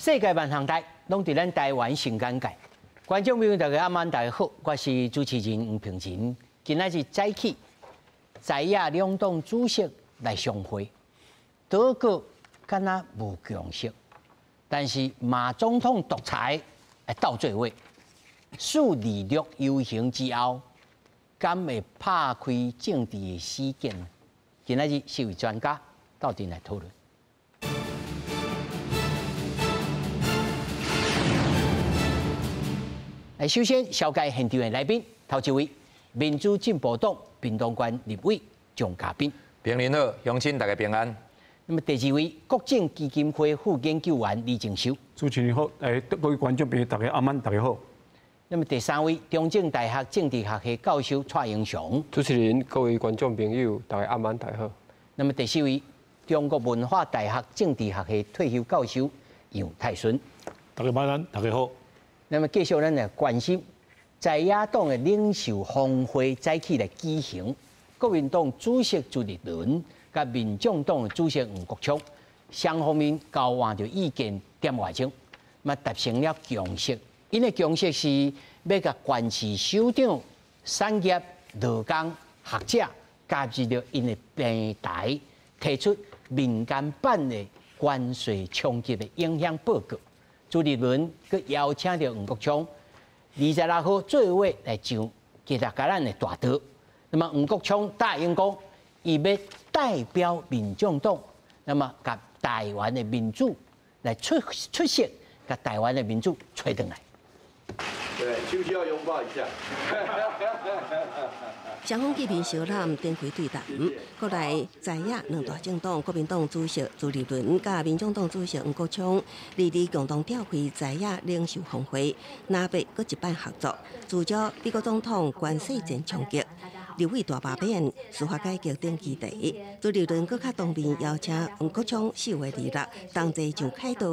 世界萬項代，攏佇咱台灣新簡介。觀眾朋友大家暗晚大家好，我是主持人黃平仁。今仔日早起，在野兩黨主席來相會，德國敢若無共識，但是馬總統獨裁會鬥做伙，4·26遊行之後，敢會拍開政治的死結？今仔日四位專家鬥陣來討論。首先，紹介現場的來賓，頭一位，民主進步黨屏東縣立委蔣嘉賓。平仁好，鄉親大家平安。那麼第二位，國政基金會副研究員李正修。主持人好，各位觀眾朋友大家暗晚，大家好。那麼第三位，中正大學政治學系教授蔡英雄。主持人、各位觀眾朋友，大家暗晚，大家好。那麼第四位，中國文化大學政治學系退休教授楊泰順。大家晚安，大家好。那麼繼續咱來關心在野黨的領袖峰會早起來舉行，國民黨主席朱立倫佮民眾黨的主席黃國昌雙方面交換著意見點外鐘，嘛達成了共識。𪜶的共識是欲共縣市首長、產業、勞工、學者加入著𪜶的平台，提出民間版的關稅衝擊的影響報告。朱立倫閣邀請著黃國昌，26號做伙來上基達嘉咱的大道。那麼黃國昌答應講，伊欲代表民眾黨，那麼共台灣的民主來出出席，共台灣的民主揣轉來。對，需不需要擁抱一下？雙方見面相攬，展開對談。國內在野兩大政黨，國民黨主席朱立倫佮民眾黨主席黃國昌，二二共同召開在野領袖峰會，南北閣一擺合作，聚焦美國總統關稅戰衝擊、立委大罷免、司法改革等議題。朱立倫閣較當面邀請黃國昌4月26同齊上凱道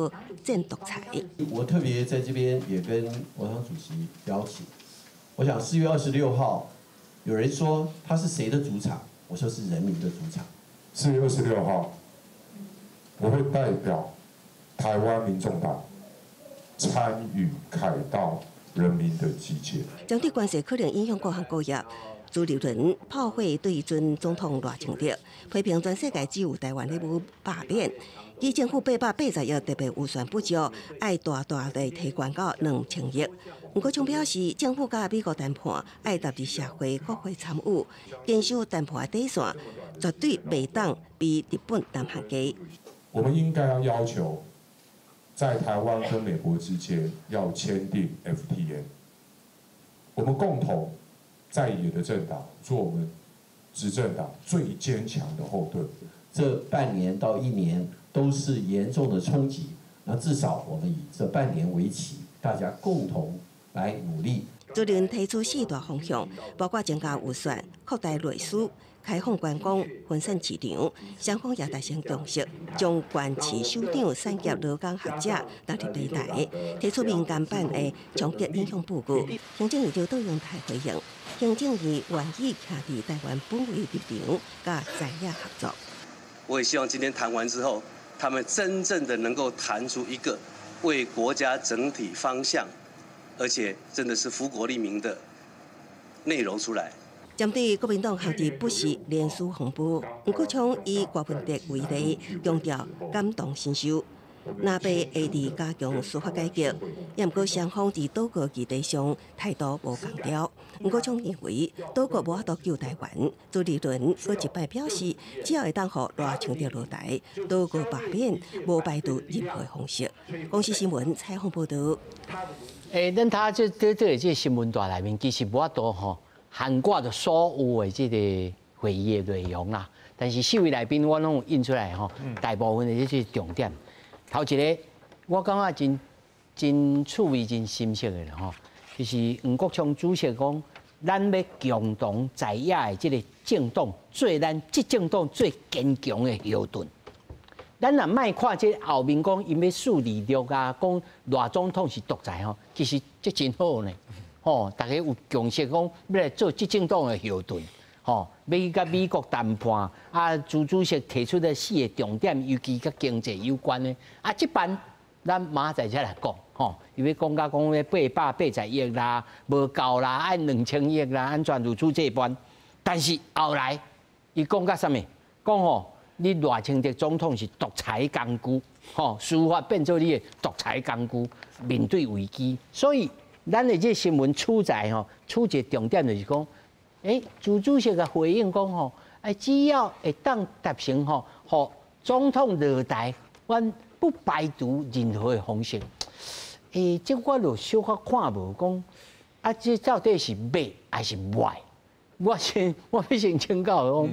戰獨裁。我特別在這邊也跟國昌主席邀請，我想4月26號。有人說他是誰的主場？我說是人民的主場。4月26號，我會代表台灣民眾黨參與凱道人民的集結。針對關稅可能影響各行各業，朱立倫炮火對準總統賴清德，批評全世界只有台灣咧欲罷免。伊政府880億特別預算不足，愛大大的提懸到2000億。黃國昌表示，政府佮美國談判愛納入社會國會參與，堅守談判的底線，絕對袂當比日本、南韓低。我們應該要要求，在台灣跟美國之間要簽訂 FTA，我們共同在野的政黨做我們執政黨最堅強的後盾。這半年到一年都是嚴重的衝擊，那至少我們以這半年為期，大家共同來努力。朱立倫提出四大方向，包括增加預算、擴大內需、開放觀光、分散市場。雙方也達成共識，將縣市首長、產業、勞工學者納入平台，提出民間版的衝擊影響報告。行政院長卓榮泰回應，行政院願意徛佇台灣本位立場，佮在野合作。我也希望今天談完之後，他們真正的能夠談出一個為國家整體方向，而且真的是福國利民的內容出來。針對國民黨學者不是連署風波，黃國昌以郭文德為例，強調感同身受。南北會佇加強司法改革，也毋過雙方佇島國議題上態度無仝調。黃國昌認為島國無法度救台灣，朱立倫閣一擺表示，只要會當予賴清德落台，島國罷免無排除任何方式。公視新聞採訪報導。咱頭這這這這新聞帶內面，其實無法度吼涵蓋著所有的這個會議的內容啦。但是四位來賓我攏有印出來吼，大部分的這些重點。頭一個，我感覺真真趣味、真深刻的吼，就是黃國昌主席講，咱欲共同在野的這個政黨，做咱執政黨最堅強的後盾。咱若莫看這後面講𪜶欲4·26啊，講賴總統是獨裁吼，其實這真好呢，吼，大家有共識講欲來做執政黨的後盾。吼，欲去佮美國談判，啊，朱主席提出的四個重點，尤其佮經濟有關的，啊，這班咱明仔載才來講，吼，因為講甲講880億啦，無夠啦，愛2000億啦，按怎如此這般。但是後來，伊講甲啥物？講吼，你賴清德總統是獨裁工具，吼，司法變做你的獨裁工具，面對危機。所以，咱的這新聞取材吼，取一個重點就是講，朱主席的回應講吼，只要會當達成吼，予總統落台，阮不排除任何的方式。這我就小可看無講，啊，這到底是欲還是袂？我欲先請教講，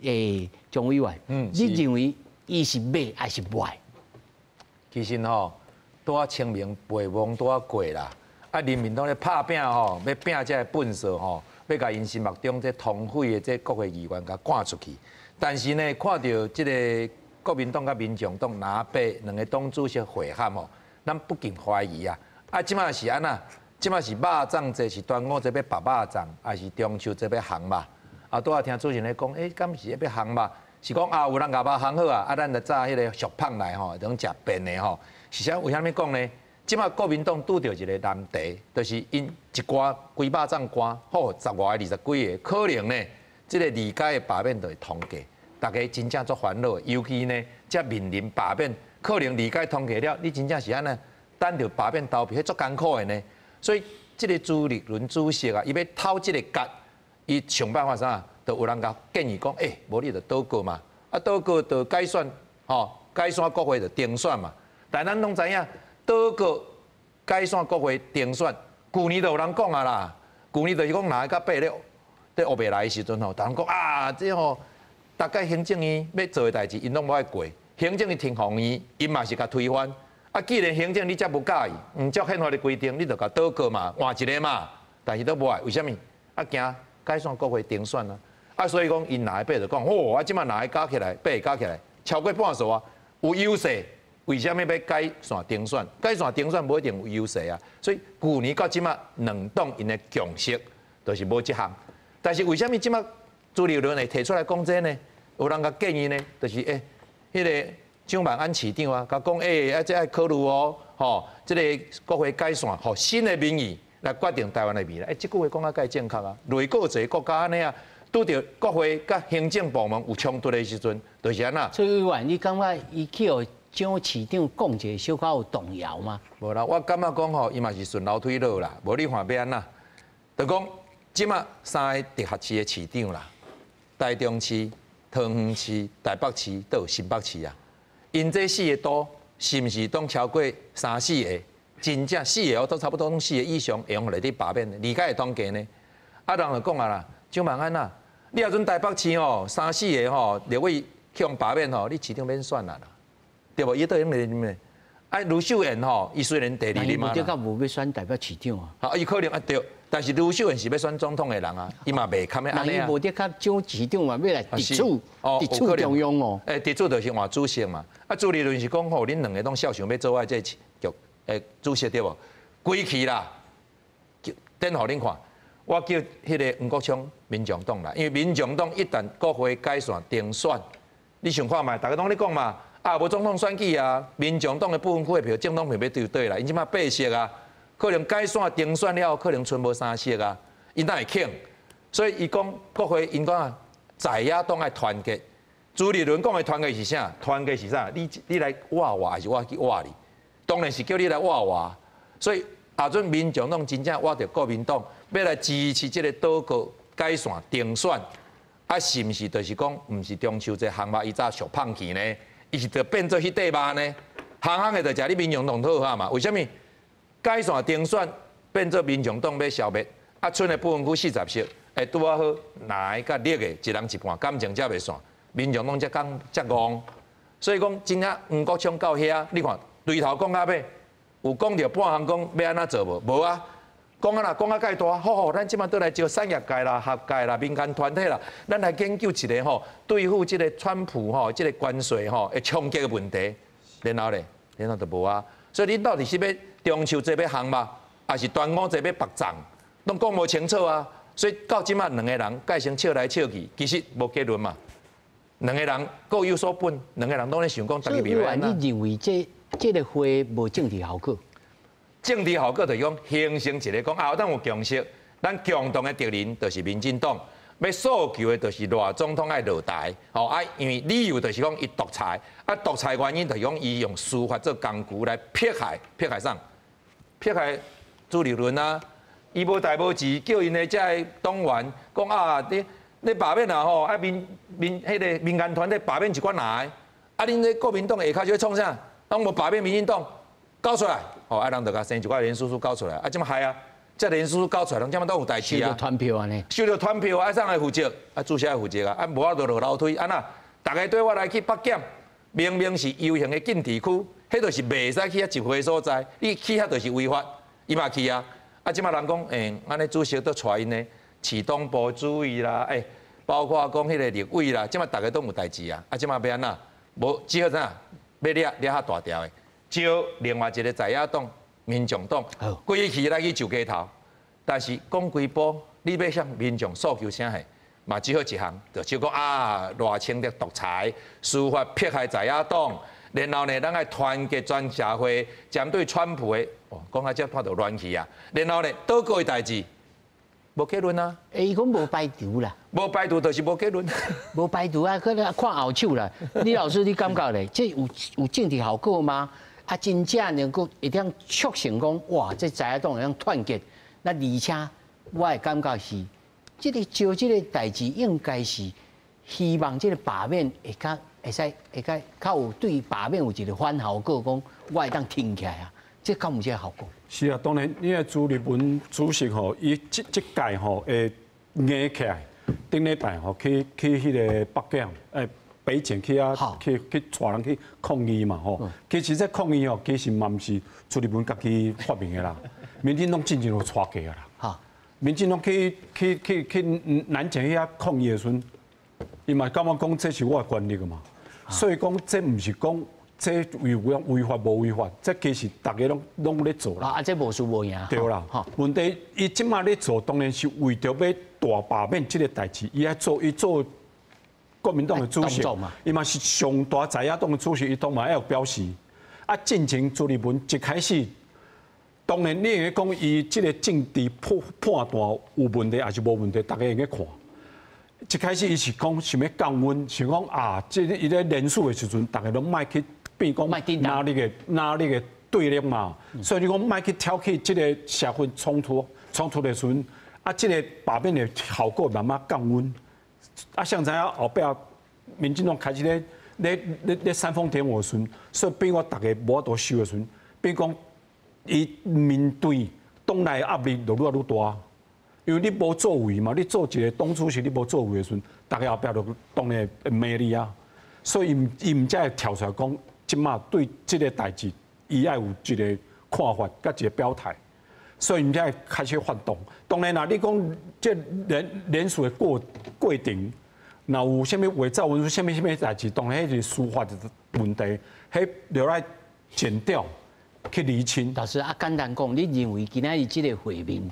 蔣委員，你認為伊是欲還是袂？其實吼，拄仔清明陪夢拄仔過啦，啊，人民黨咧拍拚吼，欲拚這个糞掃吼，欲共𪜶心目中這通匪的這國會議員共趕出去。但是呢，看著這个國民黨佮民眾黨藍白兩个黨主席會合吼，咱不禁懷疑啊！啊，這擺是按怎？這擺是肉粽節，是端午節欲縛肉粽，還是中秋節欲烘肉？啊，拄仔聽主持人咧講，敢是欲烘肉？是講啊，有人共肉烘好啊，啊，咱就早彼个俗麭來吼，種食便的吼。是啥？為啥物講呢？這擺國民黨拄著一个難題，就是𪜶一關規肉粽關，好十外個、二十幾个，可能呢，這个二階的罷免就會通過，大家真正足煩惱。尤其呢，這面臨罷免，可能二階通過了，你真正是按呢，等著罷免投票，彼足艱苦的呢。所以，這个朱立倫主席啊，伊欲透這个角，伊想辦法啥？就有人共建議講，無你就倒閣嘛，啊倒閣就改選，吼，改選國會就重選嘛。但咱攏知影，倒閣改選國會重選，舊年就有人講啊啦，舊年就是講藍佮白咧，咧烏白來的時陣吼，逐人講啊，這吼，大概行政院欲做的代誌，𪜶攏無愛過，行政院提予伊，𪜶嘛是共推翻。啊，既然行政你遮無佮意，毋照憲法的規定，你就共倒閣嘛，換一个嘛。但是都無愛，為啥物？啊，驚改選國會重選啊！啊，所以講𪜶藍白就講，哦，啊，這擺藍加起來，白加起來，超過半數啊，有優勢。為啥物欲改線重選？改線重選無一定有優勢啊。所以舊年到這擺兩黨𪜶的共識就是無這項。但是為啥物這擺朱立倫會提出來講這呢？有人共建議呢，就是彼个蔣萬安市長啊，共講啊，這愛考慮哦，吼，這个國會改選，予新的民意來決定台灣的未來。這句話講啊，蓋正確啊。美國一个國家按呢啊，拄著國會佮行政部門有衝突的時陣，就是按怎。所以委員，你感覺伊去予蔣市長講一个小可有動搖嗎？無啦，我感覺講吼，伊嘛是順流推落啦。無你看欲按怎？就講這擺三个直轄市的市長啦，台中市、桃園市、台北市，都有新北市啊。𪜶這四个都是毋是攏超過三四个？真正四个都差不多，攏四个以上會用來佇罷免的，二階會通過呢？啊，人就講啊啦，蔣萬安啊，你若陣台北市吼三四个吼立委去予罷免吼，你市長免選啦，對無？伊都用來咩？啊，盧秀燕吼，伊雖然第二任嘛，伊較無欲選台北市長啊。好，伊可能啊對，但是盧秀燕是欲選總統的人啊，伊嘛袂堪欲按呢啊。伊無得較蔣市長嘛，欲來直取，直取中央哦。直取就是換主席嘛。啊，朱立倫是講吼，恁兩個攏痟想欲做我這局主席對無？規氣啦，等予恁看，我叫彼个黃國昌民眾黨來，因為民眾黨一旦國會改選重選，你想看覓？逐家攏咧講嘛，啊，無總統選舉啊，民眾黨的不分區的票，政黨票欲丟佗來？𪜶這擺八席啊，可能改選重選了後，可能賰無三席啊，𪜶哪會肯？所以伊講國會，𪜶講啊，在野黨愛團結。朱立倫講的團結是啥？團結是啥？你來挖我，還是我去挖你？當然是叫你來挖我。所以啊，陣民眾黨真正挖著國民黨，欲來支持這个倒閣改選重選，啊，是毋是就是講，毋是中秋節烘肉伊早俗麭去呢？伊是就變做彼塊肉呢？烘烘的就食你民眾黨好啊嘛？為啥物改選重選變做民眾黨欲消滅？啊，賰的不分區40席，會拄仔好藍的佮綠的，一人一半，感情才袂散。民眾黨才講才戇，所以講真正黃國昌到遐，你看對頭講到尾，有講著半項講欲按怎做無？無啊，講啊啦，講啊蓋大，好好，咱這擺倒來招產業界啦、學界啦、民間團體啦，咱來研究一个吼，對付這个川普吼、這个關稅吼會衝擊的問題。然後咧，然後就無啊。所以你到底是欲中秋節欲烘肉，還是端午節欲縛粽，攏講無清楚啊。所以到這擺兩个人改成笑來笑去，其實無結論嘛。兩个人各有所本，兩个人攏咧想講，所以委員，你認為這這個會無政治效果。政治效果就是講形成一個講啊，咱有共識，咱共同的敵人就是民進黨，欲訴求的就是賴總統愛落台，吼啊，因為理由就是講伊獨裁，啊獨裁原因就是講伊用司法做工具來迫害，迫害啥？迫害朱立倫啊，伊無代無誌，叫𪜶的這个黨員講啊，你罷免啊吼，啊民民彼個民間團體罷免一寡男的，啊恁這國民黨下跤是欲創啥？攏無罷免民進黨，交出來，吼啊人就共生一寡連署書交出來，啊這麼害啊，這連署書交出來，攏這麼都有代誌啊。收著團票按呢？收著團票，啊誰來負責？啊主席愛負責啊，啊無法度落樓梯，啊那，逐家綴我來去北檢，明明是遊行的禁止區，彼就是袂使去遐集會所在，你去遐就是違法，伊嘛去啊。啊這馬人講，按呢主席都帶𪜶的市黨部主委啦，包括講彼個立委啦，這馬逐家都有代誌啊。啊這馬欲按怎？無只好怎？欲掠掠較大條的，招另外一個在野黨民眾黨，規氣來去上街頭。但是講規晡，你欲向民眾訴求啥貨？嘛只好一項，就講啊，賴清德獨裁，司法迫害在野黨，然後呢，咱愛團結全社會，針對川普的，哦，講到這看著亂去啊。然後呢，倒閣的代誌，無結論啊。伊講無排除啦，無排除就是無結論，無排除啊，可能看後手啦。李老師，你感覺咧？這有政治效果嗎？啊，真正能夠會當促成講，哇，這在野黨會當團結。那而且我的感覺是，這個招這個代誌應該是希望這個罷免會較會使會較較有對罷免有一個反效果，講我會當挺起來啊，這敢有這個效果？是啊，當然，因為朱立倫主席吼，伊這這屆吼會硬起來，頂禮拜吼去彼个北京，北京去遐去帶人去抗議嘛吼。其實這抗議吼，其實嘛毋是朱立倫家己發明的啦，民進黨進前就帶過啊啦。民進黨去南捷遐抗議的時陣，伊嘛感覺講這是我的權利嘛，所以講這毋是講這違違法無違法，這其實大家攏攏咧做啦。啊，這無輸無贏。對啦，問題伊這馬咧做，當然是為著欲大罷免這个代誌，伊愛做伊做國民黨的主席，伊嘛是上大在野黨的主席，伊當嘛愛有表示。啊，進前朱立倫一開始。當然，你會講伊這个政治判斷有問題，還是無問題，大家會用看。一開始伊是講想欲降溫，想講啊，這個伊咧連署的時陣，大家攏莫去變講哪裡个哪裡个對立嘛。所以你講莫去挑起這个社會衝突衝突的時陣，啊，這个罷免的效果慢慢降溫。啊，像知影後壁民進黨開始咧咧咧咧煽風點火的時陣，所以變我大家無法度收的時陣，變講。伊面對黨內壓力就愈來愈大，因為你無作為嘛，你做一個黨主席你無作為的時陣，大家後壁就當然會罵你啊。所以伊毋才會跳出來講，這馬對這个代誌，伊愛有一個看法佮一個表態，所以伊才會開始發動。當然啦，你講這連連署的過過程，若有啥物偽造文書、啥物啥物代誌，當然彼是司法的問題，彼著愛檢調。去釐清。老師啊，簡單講，你認為今仔日這个會面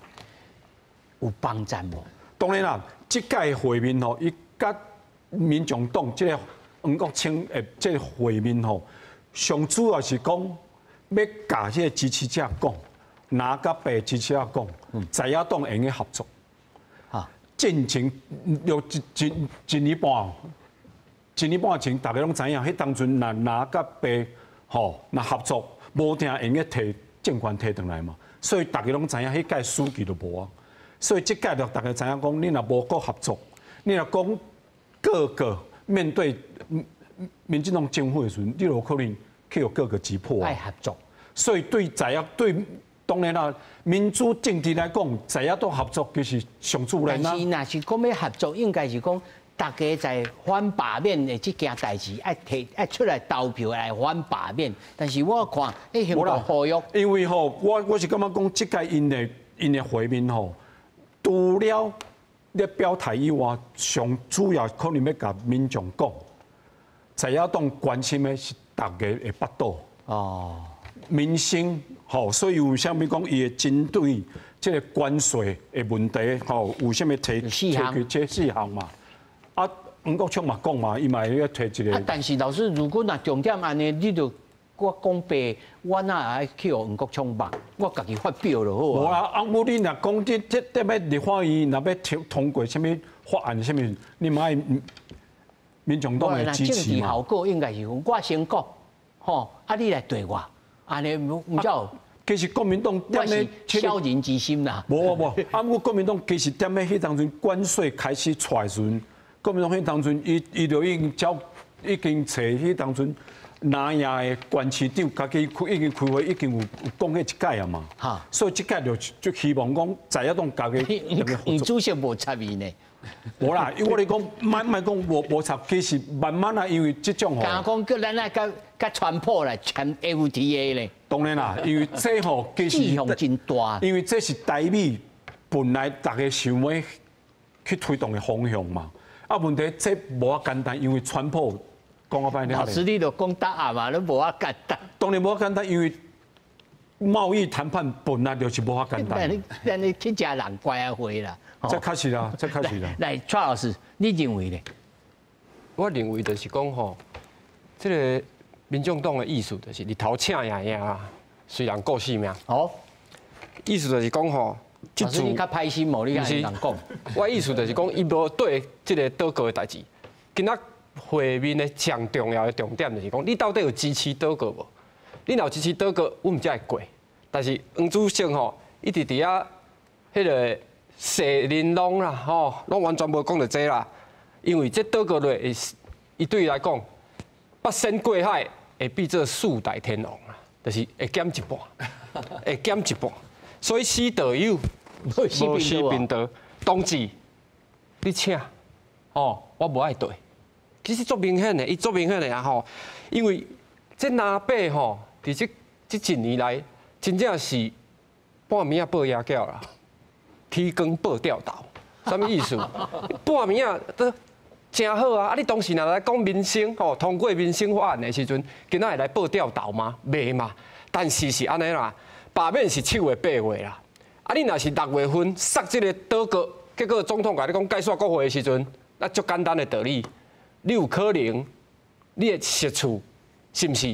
有幫贊無？當然啦，這屆會面吼，伊佮民眾黨這个黃國昌的這个會面吼，上主要是講欲共這个支持者講，藍佮白支持者講，在野黨會用合作。哈，進前有一年半，一年半前，大家攏知影，彼當陣若藍佮白吼，若合作。無定會用提政權提轉來嘛，所以大家攏知影，彼屆選舉就無啊。所以這屆就大家知影講，你若無閣合作，你若講各個面對民進黨政府的時陣，你有可能去予各個擊破啊。愛合作，所以對在野對當然啦，民主政治來講，在野黨合作其實上自然啦。但是若是講欲合作，應該是講。大家在反罷免的這件代誌，愛提愛出來投票來反罷免。但是我看，欸，行動呼籲。因為吼，我是感覺講，這屆𪜶的會面吼，除了咧表態以外，上主要可能欲共民眾講，在野黨關心的是大家的腹肚。哦。民生吼，所以有啥物講，伊會針對這个關稅的問題吼，有啥物提提去這四項嘛？啊，黃國昌嘛講嘛，伊嘛會提一个。啊，但是老師，如果若重點按呢，你就閣我講白，我哪會去予黃國昌目？我家己發表就好啊。無啊，啊，我你若講這欲立法院若欲通過啥物法案，啥物，你嘛愛民眾黨的支持嘛？政治效果應該是我先講，吼，啊你來對我，按呢毋才。其實國民黨踮咧小人之心啦。無無無，啊，毋過國民黨其實踮咧彼當陣關稅開始出來時陣，國民黨彼當陣伊就已經招已經揣彼當陣南亞的縣市長，家己已經開會，已經有講過一擺啊嘛。所以這擺就希望講在野黨家己黃主席無插伊呢。無啦，因為我咧講，莫莫講無插，其實慢慢啊，因為這種吼。敢講叫咱來佮川普來簽 FTA 咧。當然啦，因為這吼其實志向真大。因為這是台美本來大家想欲去推動的方向嘛。啊，問題這無遐簡單，因為川普講較歹聽。老師，你就講答案嘛，你無遐簡單。當然無遐簡單，因為貿易談判本來就是無遐簡單。咱你去食人乖仔會啦。這確實啦，這確實啦。來，蔡老師，你認為呢？我認為就是講吼，這個民眾黨的意思就是日頭請贏贏啊，隨人顧性命。哦，意思就是講吼，這次你較歹心無？你按呢講。我意思就是講，伊無對這個倒閣的代誌。今仔會面的上重要的重點就是講，你到底有支持倒閣無？你若有支持倒閣，阮才會過。但是黃主席吼，一直佇遐彼個。踅玲瑯啦，吼，攏完全無講著這啦。因為這倒閣落，伊對伊來講，八仙過海會變做四大天王啦，就是會減一半，會減一半。所以死道友，無死貧道，同志，你請，吼，我無愛綴。其實足明顯的，伊足明顯的啊吼，因為這藍白吼，佇這一年來，真正是半暝仔報夜鳥啦。天光報吊頭，啥物意思？半暝仔都誠好啊！啊，你當時若來講民生吼，通過民生法案的時陣，今仔會來報吊頭嗎？袂嘛。但是是按呢啦，罷免是7月8月啦。啊，你若是6月份殺這個倒閣，結果總統共你講解散國會的時陣，那足簡單的道理，你有可能你的席次是毋是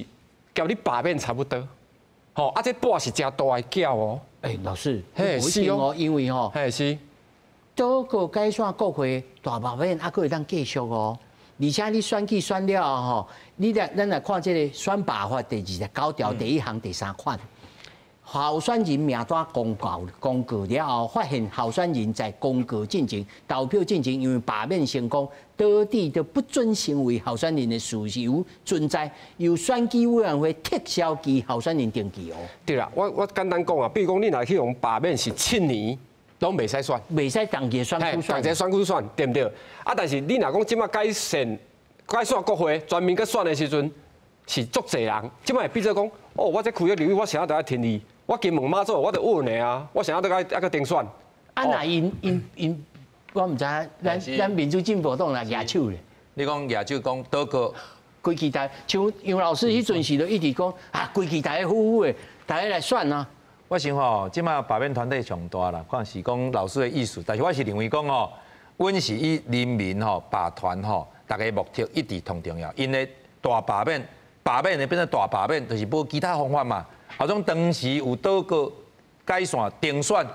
佮你罷免差不多？吼，啊，這跋是誠大的攪哦。欸，老師，不一定哦，因為吼，是，倒閣解散國會大罷免，還閣會當繼續哦。而且你選舉選了後吼，你來咱來看這個選罷法第29條第1項第3款，候選人名單公告了後，發現候選人在公告進前投票進前，因為罷免成功，導致就不准成為候選人的事實存在，由選舉委員會撤銷其候選人登記哦。對啦，我簡單講啊，比如講你若去用罷免是7年，攏袂使選，袂使同一個選區選，同一個選區選，對毋對？啊，但是你若講這擺改選國會全民閣選的時陣，是足濟人，這擺會變做講，哦，我這區域立委我啥都愛聽伊。我金門媽祖我就穩的啊，我啥都愛閣重選。啊，若𪜶，我毋知影，咱民主進步黨若舉手咧。你講舉手講倒閣，規氣台像楊老師彼陣時就一直講啊，規氣台好好的，大家來選啊。我想吼，這擺罷免團體上大啦，可能是講老師的意思，但是我是認為講吼，阮是以人民吼罷團吼，大家目的一直同重要，因為大罷免，罷免的變成大罷免，就是無其他方法嘛。啊，種當時有倒閣改選重選，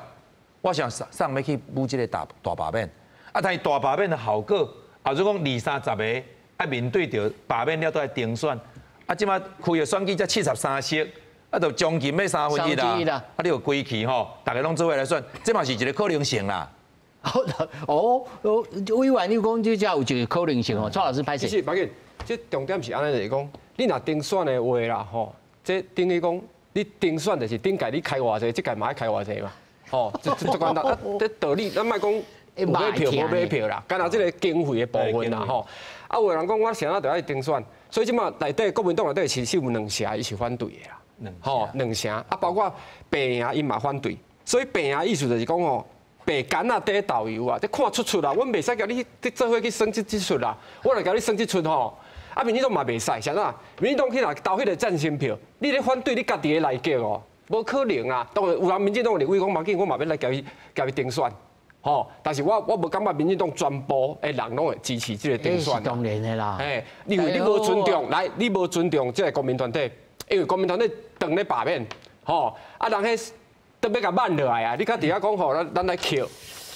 我想上欲去舞這個大罷免。啊，但是大罷免的效果，啊，如果講20、30个啊面對著罷免了都愛重選，啊，這擺區域選舉才73席，啊，就將近欲1/3啦。啊，你有規氣吼，大家攏做伙來選，這嘛是一個可能性啦。哦，委員你講這才有一個可能性哦，蔡老師歹勢。其實，無要緊，這重點是按呢，就是講，你若重選的話啦，吼，這等於講。你重選就是頂屆你開偌濟，這屆嘛愛開偌濟嘛，吼，這足簡單。啊，這道理咱莫講有買票無買票啦，干焦這個經費的部分啦，吼。啊，有人講我啥都愛重選，所以這馬內底國民黨內底其實有2成伊是反對的啦，吼，2成啊，包括白營𪜶嘛反對，所以白營意思就是講吼，白干仔底豆油啊，這看出出啦，阮袂使共你做伙去耍這出啦，我來共你耍這出吼。啊，民進黨嘛袂使，啥啦？民進黨去若投彼個贊成票，你咧反對你家己的內閣哦，無可能啊！當然有人民進黨立委講，無緊，我嘛欲來共伊重選，吼。但是我無感覺民進黨全部的人攏會支持這個重選。當然的啦。嘿，因為你無尊重，來，你無尊重這個國民團體，因為國民黨咧當咧罷免，吼，啊人彼都欲共慢落來啊！你較佇遐講吼，咱來扣，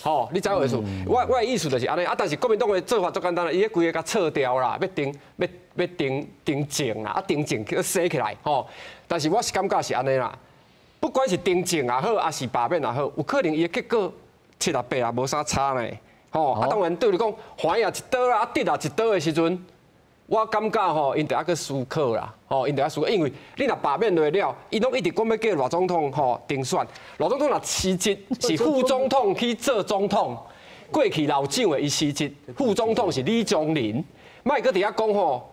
吼，你知我意思？我的意思就是按呢，啊，但是國民黨的做法足簡單啦，伊彼規个共撤掉啦，欲定欲欲定定正啦，啊定正去洗起來，吼。但是我是感覺是按呢啦，不管是定正也好，抑是罷免也好，有可能伊的結果七啊八也無啥差呢，吼。啊，當然對你講，橫也一刀啊，直也一刀的時陣。我感覺吼，𪜶著愛閣思考啦，吼，𪜶著愛思考，因為你若罷免落了，伊攏一直講欲叫賴總統吼定選，賴總統若辭職是副總統去做總統，過去老蔣的伊辭職，副總統是李宗仁，莫閣佇遐講吼。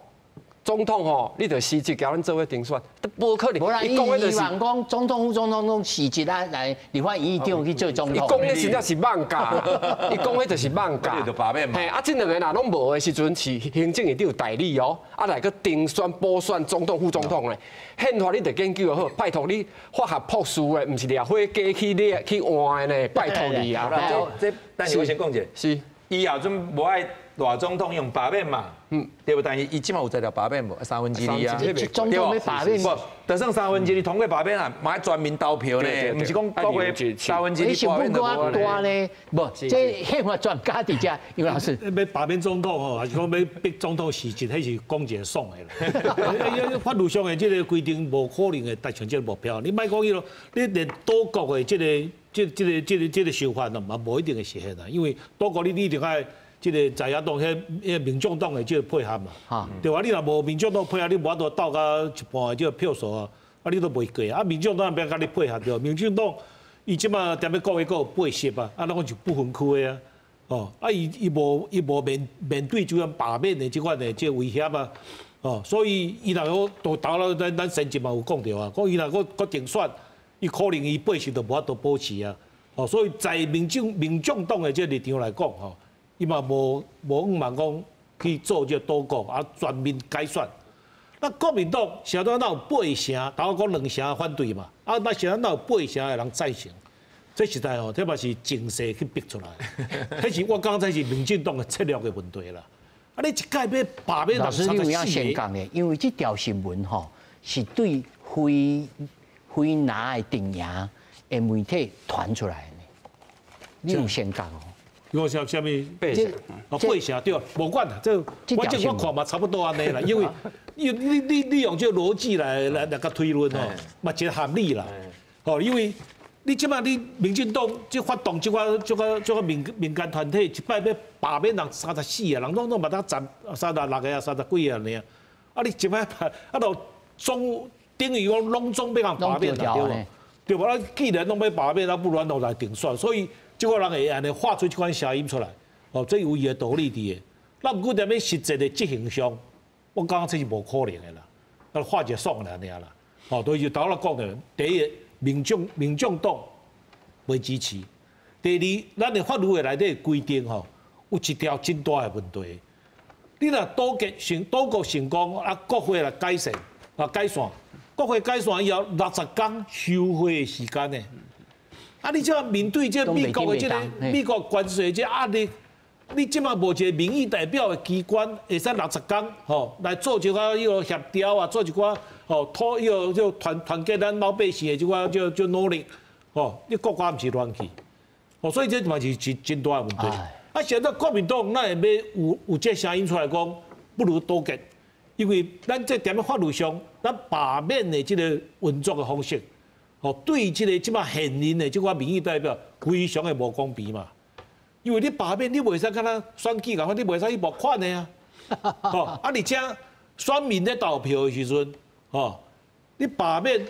總統吼，你著辭職共阮做伙定選，無可能。伊講的就是講總統、副總統攏辭職啊，來立法院長去做總統。伊講的真正是妄假，伊講的就是妄假。嘿，啊，這兩个若攏無的時陣，是行政院長代理哦，啊來閣定選補選總統、副總統咧。憲法你著研究好，拜託你法學博士的，毋是掠火機去掠去換的呢，拜託你啊。這，但是我先講一下，是，伊後陣無愛。賴總統用罷免嘛，對無？但是伊這馬有才調罷免無？2/3啊，總統欲罷免，無，就算2/3通過罷免啊，嘛愛全民投票呢，毋是講國會2/3罷免就無大呢？無，這憲法專家佇遮，楊老師。欲罷免總統吼，還是講欲逼總統辭職，彼是講一個爽的啦。法律上的這个規定，無可能會達成這个目標。你莫講彼囉，你連倒閣的這个、這、這个、這个、這个想法，嘛無一定會實現啊。因為倒閣你一定愛。這个在野黨、彼彼民眾黨的這个配合嘛，對吧？你若無民眾黨配合，你無法度鬥到一半的這个票數啊，啊，你都袂過啊。民眾黨欲共你配合著，民進黨伊這馬踮咧國會閣有80啊，啊，攏是不分區的啊，哦，啊，伊無面對這種罷免的這款的這个威脅啊，哦，所以伊若閣都頭了，咱先前嘛有講著啊，講伊若閣定選，伊可能伊80就無法度保持啊，哦，所以在民眾黨的這个立場來講，吼。伊嘛無向望講去做這个倒閣啊，全面改選。那國民黨現在哪有8成，頭講2成反對嘛？啊，那現在哪有8成的人贊成？這實在吼，這嘛是情勢去逼出來。彼是我感覺這是民進黨的策略的問題啦。啊，你一屆欲罷免老師，你有影先講的，因為這條新聞吼是對非藍的陣營的媒體傳出來的，你有先講哦。我啥啥物8成？哦，8成對，無管啦，這我這我看嘛差不多按呢啦，因為你用這個邏輯來共推論吼，嘛真合理啦。吼，因為你這馬你民進黨這發動這個民間團體，一擺欲罷免人34個，人攏嘛得36個啊，30幾個爾。啊，你一擺啊，就總等於講攏總欲共罷免啦，對無？對無？啊，既然攏欲罷免，啊，不如咱來定選，所以。這個人會按呢發出這款聲音出來，哦，這有伊的道理佇的。那毋過踮咧實際的執行上，我感覺這是無可能的啦。啊，話就爽了爾啦。哦，所以就頭先講的，第一，民眾黨袂支持；第二，咱的法律的內底規定吼，有一條真大的問題。你若倒閣成功，啊，國會來解散，啊解散，國會解散以後60天休會的時間呢？啊！你這面對這美國的這個美國關稅這壓力，你這馬無一個民意代表的機關，會使60天吼來做一寡彼個協調啊，做一寡吼妥彼個就團結咱老百姓的這寡就努力吼，你國家毋是亂去，哦，所以這嘛是真大的問題。啊，現在國民黨哪會欲有這聲音出來講，不如倒閣，因為咱這踮咧法律上，咱罷免的這個運作的方式。哦，對這个這馬現任的這款民意代表非常的無公平嘛，因為你罷免，你袂使敢若選舉仝款，你袂使去募款的啊。哦，啊，而且選民咧投票的時陣，哦，你罷免，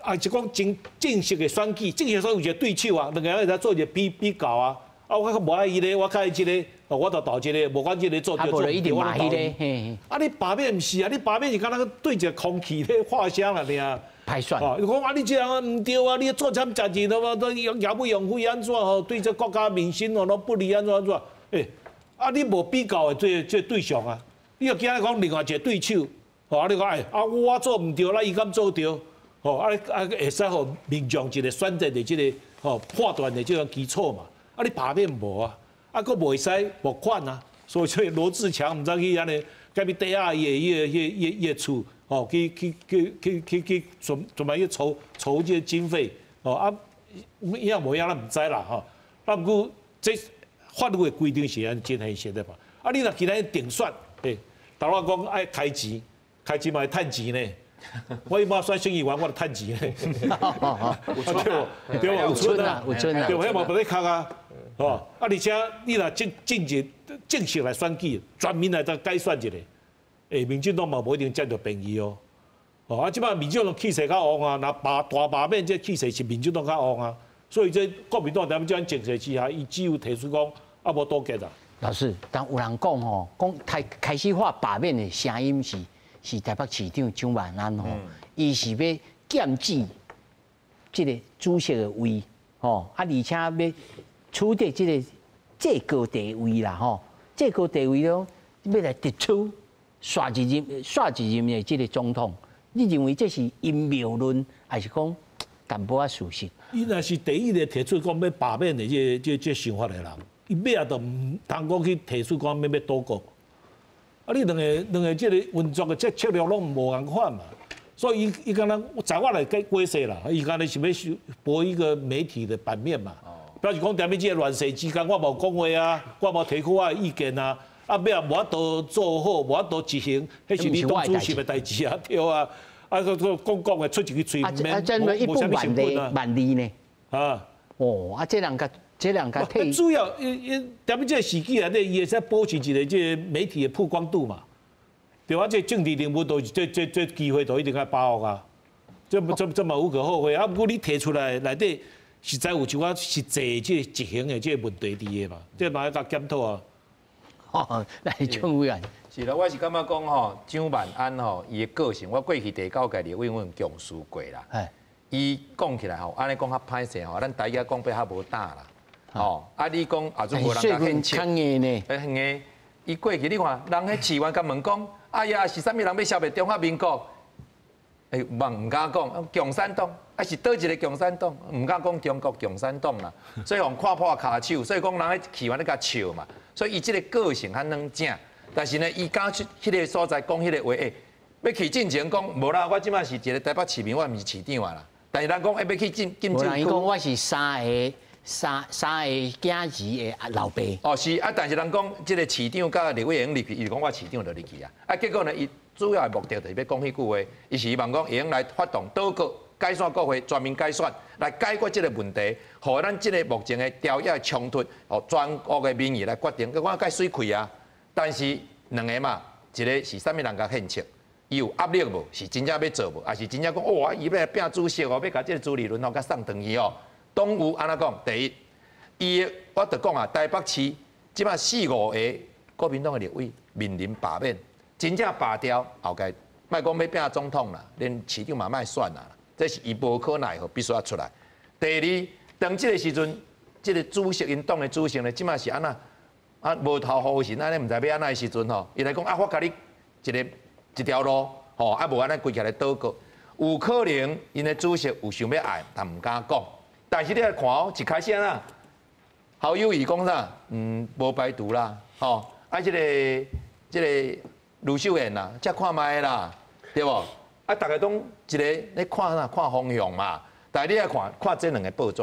啊，是講真正式的選舉，正式選舉有一個對手啊，兩個人會使做一個比較啊。啊，我較無愛伊个，我較愛這个，我就投這个，無管這个做著做毋對，我攏投伊。啊，你罷免毋是啊，你罷免是敢若對一個空氣咧發聲爾爾。歹選。哦，伊講啊，你這樣毋對啊，你做啥物代志都都也不用費按怎吼，對這國家民心哦攏不利按怎按怎？欸，啊，你無比較的這對象啊，你又驚講另外一個對手，吼啊，你講欸，啊我做毋對，那伊敢做對？吼啊啊會使予民眾一個選擇的這個吼判斷的這種基礎嘛？啊，你罷免無啊？啊，閣袂使募款啊，所以羅智強毋知去按呢，佮去底下伊的伊的厝。哦，去去去去去去准准备去筹筹这个经费，哦啊，影无影咱毋知啦吼。啊，毋过这法律的规定是按真现实的嘛。啊，你若今仔定选，欸，头仔讲爱开钱，开钱嘛爱趁钱呢。我伊嘛选省议员，我就趁钱呢。对对，有剩啊，有剩啊，对，彼嘛无咧扣啊。哦，啊，而且你若正正式正式来选举，全民来再改选一个，欸，民进党嘛无一定占著便宜哦。哦，啊，这摆民进党气势较旺啊，若罢大罢免这气势是民进党较旺啊，所以这国民党在这样情势之下，伊只有提出讲啊，无多结啊。老师，但有人讲吼，讲开开始发罢免的声音是是台北市长蒋万安吼，伊是欲剑指这个主席的位，吼，啊，而且欲取得这个最高地位啦，吼，最高地位咯，欲来夺取下一任下一任的这个总统，你认为这是阴谋论，还是讲淡薄仔事实？伊若是第一个提出讲欲罢免的这这这想法的人，伊尾仔就毋通讲去提出讲欲欲倒阁。啊，你两个两个这个运作的这策略拢无仝款嘛，所以伊伊敢若在我来解解释啦，伊敢若是欲博一个媒体的版面嘛。表示讲，踮咧这个乱世之间，我无讲话啊，我无提出我的意见啊，啊，尾仔无法度做好，无法度执行，彼是你党主席的代志啊，对啊，啊，阁讲讲的出一支喙，啊，这一本万利万利呢？啊，哦，啊，这人共这人共退。主要伊伊踮咧这个时机内底，伊会使保持一个这个媒体的曝光度嘛，对啊，这政治人物都是这这这机会都一定爱把握啊，这这这嘛无可厚非啊。毋过你提出来内底，实在有一寡实际这个执行的这个问题伫的嘛，这嘛爱共检讨啊。哦，来蒋委员。是啦，我是感觉讲吼，蒋万安吼，伊的个性，我过去第九届立委我共事过啦。伊讲起来吼，按呢讲较歹势吼，咱台语讲比较无胆啦。吼，啊你讲啊，阵无人共献策。较硬呢。欸，硬。伊过去你看，人彼市员共问讲，哎呀，是啥物人欲消灭中华民国？欸，嘛毋敢讲，共产党，啊是佗一个共产党，毋敢讲中国共产党啦，所以予看破跤手，所以讲人彼市员咧共笑嘛，所以伊这个个性较软正，但是呢，伊敢去彼个所在讲彼个话，欸，欲去进前讲，无啦，我这摆是一个台北市民，我毋是市长啊啦。但是人讲，欸，欲去进进无人伊讲我是三个三三个囝儿的老爸。哦，是啊，但是人讲这个市长佮立委会用入去，伊就讲我市长就入去啊，啊，结果呢，伊主要的目的就是欲讲彼句话，伊是希望讲会用来发动倒阁改选国会，全民改选来解决这个问题，予咱这个目前的朝野的冲突，予全国的民意来决定。我看水气啊，但是两个嘛，一个是啥物人共献策，伊有压力无？是真正欲做无？抑是真正讲哦，伊欲来拼主席哦，欲共这个朱立伦哦，共送转去哦？拢有按怎讲？第一，伊我就讲啊，台北市这摆四五个国民党的立委面临罢免。真正罢掉后盖，莫讲欲拼总统啦，连市长嘛莫选啦，这是伊无可奈何，必须要出来。第二，当这个时阵，这个主席𪜶党的主席呢，这摆是按怎啊？无头雨神，按呢毋知欲按怎的时阵吼，伊来讲啊，我共你一个一条路，吼啊无按呢规起来倒阁，有可能𪜶的主席有想欲爱，但毋敢讲。但是你来看哦，一开始按怎，侯友宜讲啥？嗯，无排除啦，吼啊，这个这个。卢秀燕啦，才看觅啦，对无？啊，逐家拢一个咧看啥？看方向嘛。但是你来看看这两个报纸，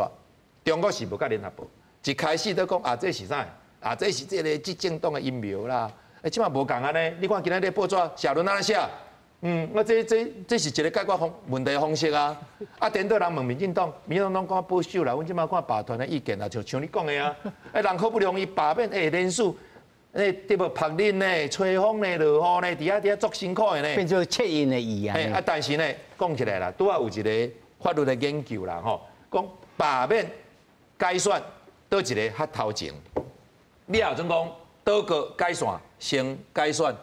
中国时报佮联合报，一开始都讲啊，这是啥？啊，这是这个执政党的阴谋啦。欸，这摆无仝按呢。你看今仔日报纸，社论按呢写？嗯，啊，这这这是一个解决方问题的方式啊。啊，颠倒人问民进党，民进党拢讲保守啦。阮这摆看罢团的意见啦，就像你讲的啊。欸，人好不容易罢免，欸，连续。欸，对无？曝日呢，吹风呢，落雨呢，伫遐伫遐足辛苦的呢。变做切因的意啊。啊，但是呢，讲起来啦，拄仔有一个法律的研究啦，吼，讲罢免改选，佗一个较头前。你也准讲倒阁改选，先改选，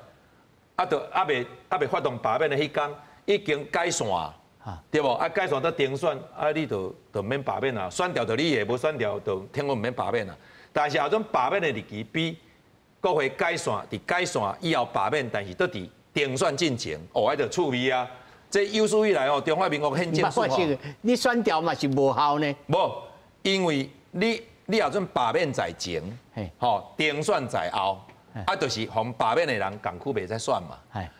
啊，就犹未犹未发动罢免的彼工，已经改选，对无？啊，改选到定选，啊，你就就免罢免啊，选掉就你的，无选掉就听讲毋免罢免啊。但是后阵罢免的日期比国会改选，伫改选以后罢免，但是都伫定选进前，哦，彼就趣味啊！这有史以来哦，中华民国宪政史吼，你选掉嘛是无效呢？无，因为你你后阵罢免在前，吼，定选在后，啊，就是予罷免的人仝區袂使選嘛。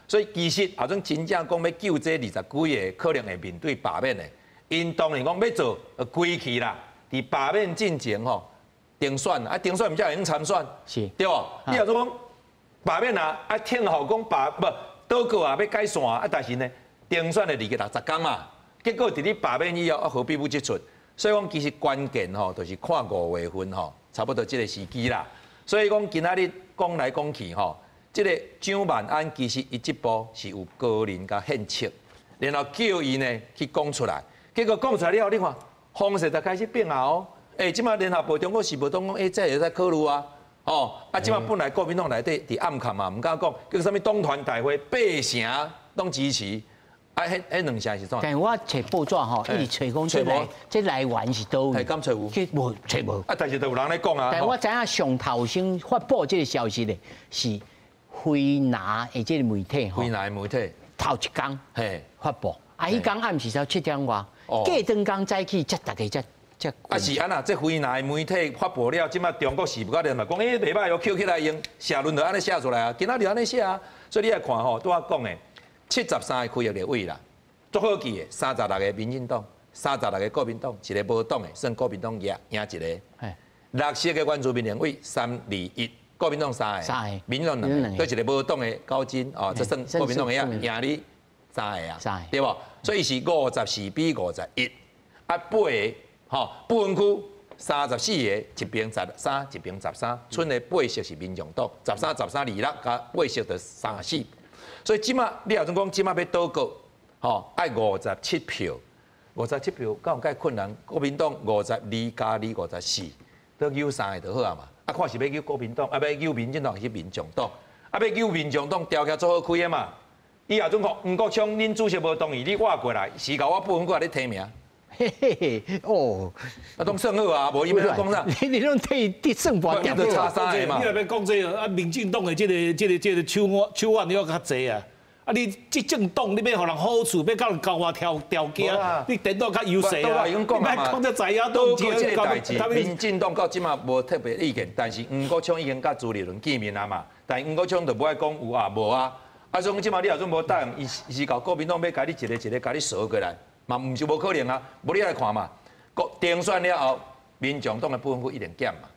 所以其實啊，種真正講欲救這20幾个可能會面對罷免的，𪜶當然講欲做規氣啦，佇罷免進前吼，定選啊，定選毋才會用參選，對無？你若講罷免啊，啊聽候講罷無倒閣啊，欲改線啊，但是呢，定選的日期60工嘛，結果佇你罷免以後啊，何必不這出？所以講其實關鍵吼，就是看5月份吼，差不多這个時機啦。所以講今仔日講來講去吼，這个蔣萬安其實伊這步是有高人共獻策，然後叫伊呢去講出來，結果講出來了後，你看風勢就開始變啊哦。欸，這擺聯合報、中國時報攏講，欸，這會使考慮啊。哦，啊，這擺本來國民黨內底佇暗崁嘛，毋敢講，叫啥物黨團大會八成攏支持。啊，彼兩成是怎？但我揣報紙吼，一直揣講這來源是佗位？敢揣有？這無揣無。啊，但是就有人咧講啊。但我知影上頭先發布這个消息的是輝拿的這个媒體吼。輝拿的媒體。頭一工發布，啊，彼工暗時才7點外，過轉工早起才大家才。啊是按那，這輝拿的媒體發布了，這擺中國時報佮聯嘛講，欸，袂歹哦，抾起來用，社論就按呢寫出來啊，今仔就按呢寫啊，所以你來看吼，拄仔講的73个區域立委啦，足好記的，36个民進黨，36个國民黨，一个無黨的，算國民黨贏贏一个。6席个原住民立委3、2、1，國民黨3个，民進黨2个，閣一个無黨的高金哦，這算國民黨的贏你3个啊，對無？所以是54比51，啊8个。吼，不分區34个，一邊13，一邊13，賰的8席是民眾黨，13、13、26加8席就34。所以這擺你若總講這擺欲倒閣，吼，愛57票，57票敢有介困難？國民黨52加2 54，倒扭3个就好啊嘛。啊，看是欲扭國民黨，啊欲扭民進黨，還是民眾黨？啊，欲扭民眾黨，條件足好開的嘛。以後總講黃國昌，恁主席無同意，你倚過來，時到我不分區予你提名。嘿嘿嘿，哦，啊，攏算好啊，無伊欲講啥？你攏替替算盤掂就差三个嘛。你若欲講這个啊，民進黨的這个手腕要較濟啊。啊，你這政黨你欲予人好處，欲佮人交換條件，你顛倒較優勢啊。你莫講這在野黨這个代誌，民進黨到這馬無特別意見，但是黃國昌已經佮朱立倫見面啊嘛。但黃國昌就無愛講有啊無啊。啊，所以這馬你若準無答應，伊是到國民黨欲共你一个一个共你鎖過來。嘛，毋是無可能啊！無你來看嘛，國定選了後，民眾黨的不分區一定減嘛，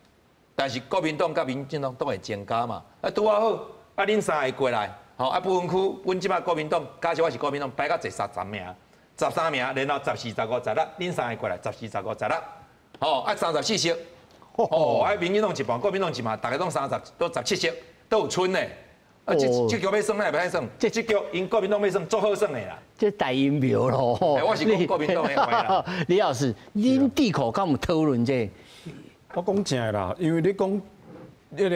但是國民黨佮民進黨都會增加嘛。啊，拄仔好，啊，恁三个過來，吼，啊，不分區，阮這擺國民黨，假設我是國民黨，排到第十名，13名，然後14、15、16，恁三个過來，14、15、16，吼，啊，34席，哦，啊，民進黨一半，國民黨一半，大家攏30，都17席，都有賰呢。啊，這局欲算，哪會歹算？這局𪜶國民黨欲算，足好算的啦。這大陰謀咯！我是講國民黨的話啦。李老師，恁智庫敢有討論這個？我講正的啦，因為你講彼个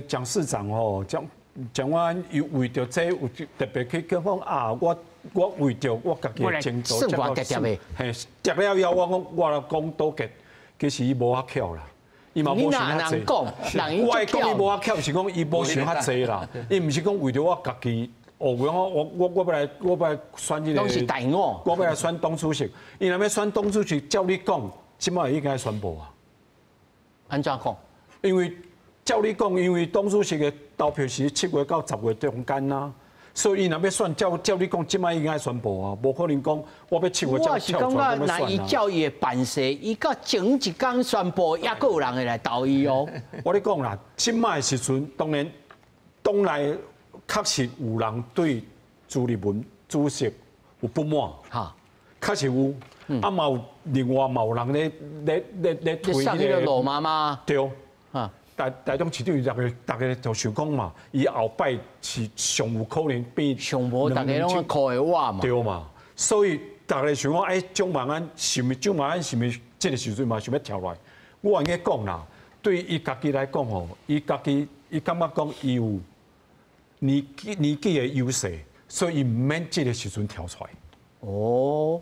蔣市長吼，蔣萬安伊為著這有特別去講講啊，我為著我家己的前途，算盤疊疊的。嘿，疊了以後，我講我來講倒結，其實伊無遐巧啦。伊嘛無想遐濟，我會講伊無遐巧，是講伊無想遐濟啦。伊毋是講為著我家己，哦，我欲來選這個，攏是大我，我欲來選黨主席。伊若欲選黨主席，照你講，這擺應該宣布啊。按怎講？因為照你講，因為黨主席的投票是7月到10月中間啊。所以伊若欲選，照你講，這擺應該宣布啊，無可能講我欲7月才我是感覺，若伊照伊的辦事，伊到前一工宣布，猶閣有人會來投伊哦。我咧講啦，這擺的時陣，當然黨內確實有人對朱立倫主席有不滿，確實有，啊嘛有另外嘛有人咧推彼个羅媽媽，對，台中市長逐个就想講嘛，伊後擺是上有可能變上無，逐个攏靠的我嘛，對嘛，所以逐个想講，哎，蔣萬安是毋是蔣萬安是毋是這个時陣嘛想欲跳來？我按呢講啦，對伊家己來講吼，伊家己伊感覺講伊有年紀的優勢，所以伊毋免這个時陣跳出來。哦，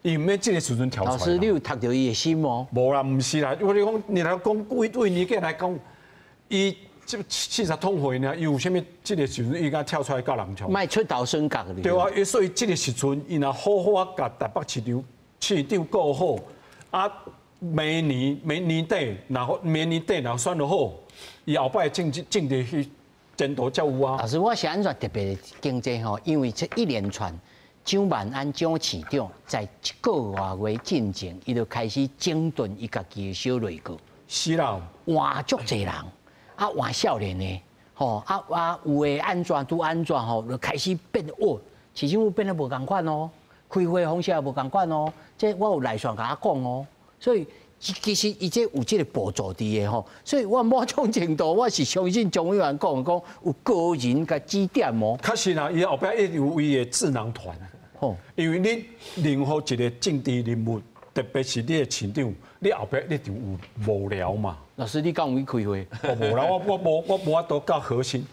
伊毋免這个時陣跳出來。老師，你有讀著伊的心無？無啦，毋是啦，我咧講，你來講對年紀來講，伊這40通歲呢，伊有啥物？這个時陣伊敢跳出來佮人搶？莫出頭損角。對啊，所以這个時陣，伊若好好啊，共台北市長顧好，啊，明年底，然後明年底若選得好，伊後擺政治去前途才有啊。老師，我是按怎特別經濟吼，因為這一連串蔣萬安蔣市長在一個外月進前，伊就開始整頓伊家己的小內閣。是啦，換足濟人，啊換少年的，吼啊有的按怎拄按怎吼，就開始變哦，市政府變得無仝款哦，開會方式也無仝款哦，這我有來線共我講哦，所以其實伊這有這個步驟佇的吼，所以我某種程度我是相信鍾委員講講有高人共指點哦。確實啦，伊後壁一定有伊的智囊團，吼，因為你任何一個政治人物，特別是你的市長，你後壁一定有幕僚嘛。老師，你敢有去開會？我無啦，我無法度到核心。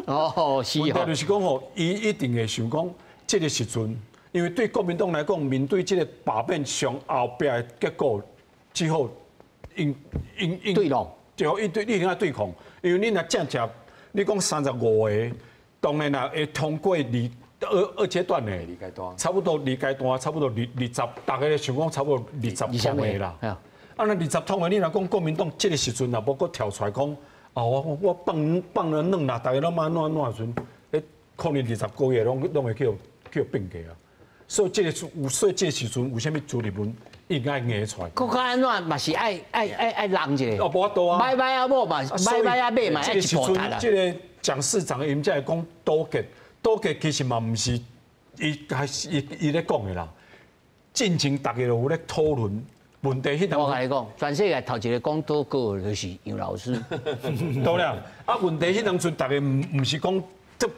哦，是哦。問題就是講吼，伊一定會想講，這個時陣，因為對國民黨來講，面對這個罷免上後壁的結果之後，應應應對抗，最後一對一定要對抗，因為你若正正，你講35個，當然啦會通過二階段的，二階段，差不多二階段，差不多二十，大家想講差不多20通個啦。啊，那20通個，你若講國民黨這個時陣若無閣跳出來講，啊，我放了軟啦，大家攏按怎按怎時陣，可能20個月攏會叫變過啊。所以這個有，所以這個時陣為啥物朱立倫應該硬出來？閣較按怎嘛是愛讓一下。哦，無法度啊。買買啊某嘛，買買啊買嘛，愛一步達啦。這個蔣市長𪜶才會講倒閣，倒閣其實嘛毋是伊開始伊咧講的啦。進前大家都有咧討論問題。彼我共你講，全世界頭一個講倒閣的就是楊老師。對啦，啊問題彼當陣大家毋是講這，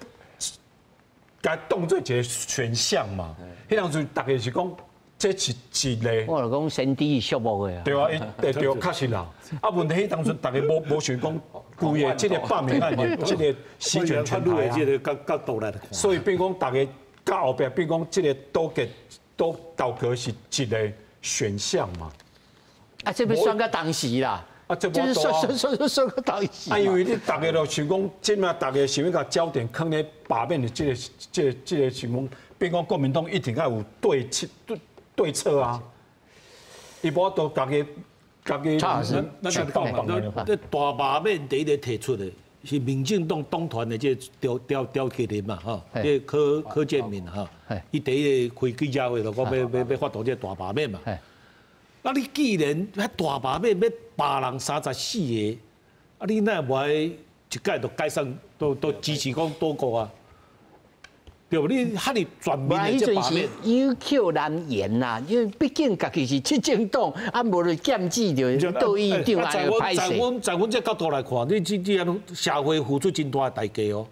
共當做一個選項嘛。彼當陣大家是講這是一個。我就講先知是屬木的啊。對啊，對對，確實啦。啊問題彼當陣大家無想講規個這個罷免案的這個席捲全台啊。這個角度來看。所以變講大家到後壁變講這個倒閣倒倒閣是一個選項嘛。啊，這欲選到當時啦。啊，這就是選到當時。啊，因為你大家都想講，這馬大家想欲共焦點囥咧罷免的這個想講，變講國民黨一定愛有對策啊。伊無法度家己家己去放放。這大罷免第一個提出的是民進黨黨團的這個召集人嘛，吼，這個柯建銘哈，伊第一個開記者會就講欲發動這個大罷免嘛。啊！你既然彼大罷免欲罷人34個，啊！你哪會無愛一概就解散，都支持講倒閣啊？對無？你遐爾全面的這罷免，有口難言啦，因為畢竟家己是執政黨，啊，無就劍指著倒議長來歹勢。在阮這角度來看，你這按社會付出真大的代價哦。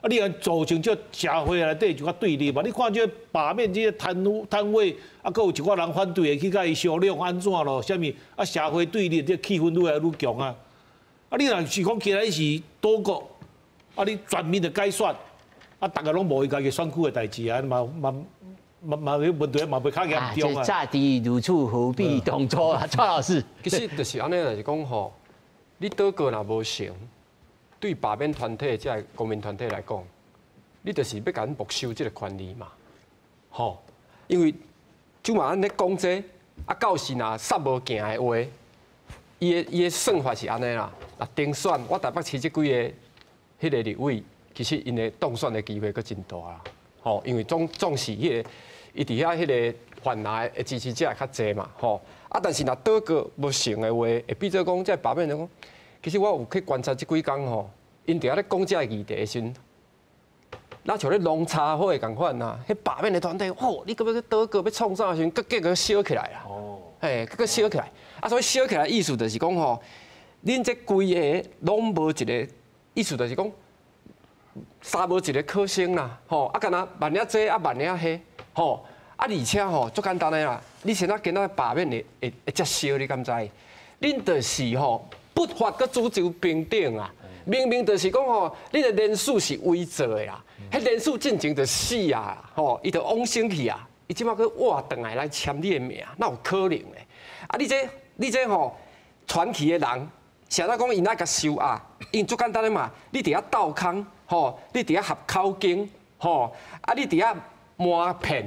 啊！你按造成這社會內底一寡對立嘛？你看這罷免這個貪污貪賄，啊，閣有一寡人反對的去共伊商量按怎咯？啥物啊？社會對立這氣氛愈來愈強啊！啊！你若是講今仔是倒閣，啊！你全面的改選，啊，逐个攏無伊家己選區的代誌啊，嘛嘛嘛嘛，問題嘛袂較嚴重啊。早知如此，何必當初啊？蔡老師，其實就是按呢，就是講吼，你倒閣若無成。對罷免團體這個公民團體來講，你就是欲共阮沒收這個權利嘛，吼！因為蔣萬安咧講這個，啊，到時若煞無行的話，伊的算法是按呢啦。啊，當選我台北市這幾個彼個立委，其實𪜶的當選的機會閣真大啦，吼！因為總是彼個伊佇遐彼個泛藍的支持者較濟嘛，吼！啊，但是若倒閣無成的話，會變做講這罷免來講。其實我有去觀察這幾工吼，𪜶佇遐咧講這個議題的時陣，若像咧龍插火仝款啊，彼罷免的團體，吼，你閣欲去倒閣欲創啥的時陣，閣結果燒起來啦。哦。嘿，閣燒起來。啊，所以燒起來意思就是講吼，恁這規个攏無一個意思，就是講三無一個可成啦。吼，啊，干焦萬一這啊，萬一彼，吼，啊，而且吼，足簡單的啦，你現在今仔罷免會遮燒，你敢知？恁就是吼。不法閣主張平等啊！明明就是講吼，你的人事是偽造的啦，彼人事進前就死啊，吼，伊就往生去啊，伊這擺閣活轉來簽你的名，哪有可能的？啊，你這吼傳奇的人，誰來講𪜶愛共收押？因足簡單的嘛，你佇遐鬥空，吼，你佇遐合口供，吼，啊，你佇遐瞞騙，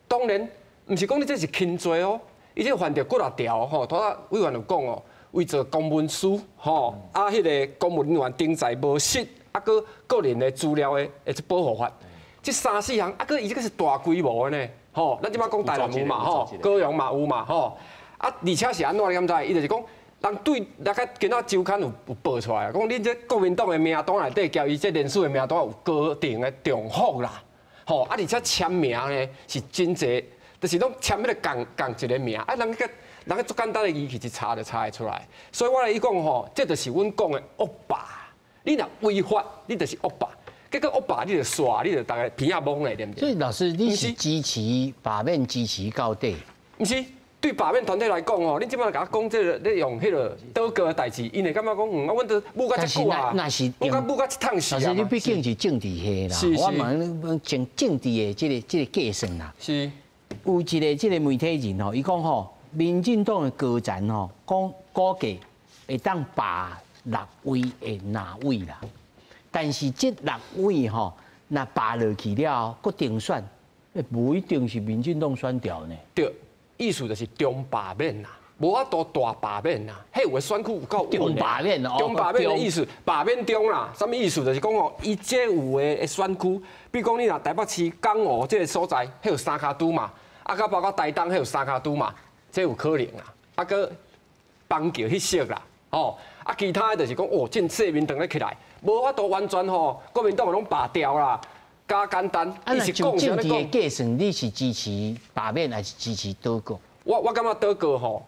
當然毋是講你這是輕罪哦，伊這犯著幾若條吼，拄仔委員有講哦。伪造公文书，吼，啊，彼个公务人员登载无实，啊，阁个人的资料的这保护法，这三四项，啊，阁伊这个是大规模的呢，吼，咱这摆讲台南有嘛，吼，高雄嘛有嘛，吼，啊，而且是按怎你敢知？伊就是讲，人对那个今仔周刊有报出来，讲恁这国民党的名单内底，交伊这连署的名单有高定的重复啦，吼，啊，而且签名呢是真济，就是拢签彼个仝仝一个名，啊，人个足简单的仪器一查就查会出来，所以我来伊讲吼，这就是阮讲的恶霸。你若违法，你就是恶霸。结果恶霸，你就煞，你就逐家鼻仔懵咧，对毋对？所以老师，你是支持罢免支持到底？毋是，对罢免团体来讲吼，恁这摆共我讲这个，咧用彼个倒戈的代志，𪜶会感觉讲，啊，阮都舞甲遮久啊，舞甲舞甲一趟死啊。老师，你毕竟是政治系啦，我问你政治的这个计算啦。有一个这个媒体人吼，伊讲吼，民进党的高层吼，讲估计会当罢六位的立委啦，但是这六位吼，若罢落去了后，阁重选，无一定是民进党选掉呢。对，意思就是中罢免啦，无法度大罢免啦。彼有的选区有够中罢免哦，中罢免的意思，罢免中啦，啥物意思？就是讲吼，伊这有的选区，比如讲你若台北市港湖这个所在，彼有三跤拄嘛，啊，佮包括台东，彼有三跤拄嘛。这有可能啦，啊，阁邦桥彼色啦，吼，啊，其他的就是讲，哦，真社民党咧起来，无法度完全吼，国民党拢罢掉啦，加简单。啊，那就政治的计算，你是支持罢免还是支持倒戈？我感觉倒戈吼，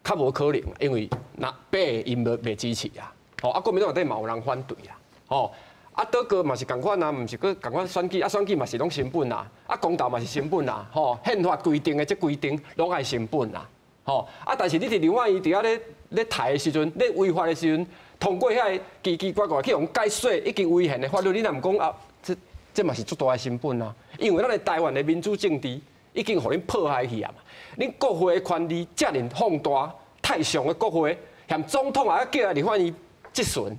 较无可能，因为若八个𪜶无袂支持啊，吼，啊，国民党内底嘛有人反对啊，吼。啊，倒戈嘛是仝款啊，毋是阁仝款选举，啊，选举嘛是拢成本啊，啊，公投嘛是成本啊，吼，宪法规定的这规定拢爱成本啊，吼，啊，但是你伫另外伊伫遐咧刣的时阵，咧违法的时阵，通过遐个奇奇怪怪去予解说已经违宪的法律，你若毋讲啊，这嘛是足大的成本啊，因为咱的台湾的民主政治已经予恁破坏去啊嘛，恁国会的权力遮尔放大，太上的国会，嫌总统也要叫来立法院质询，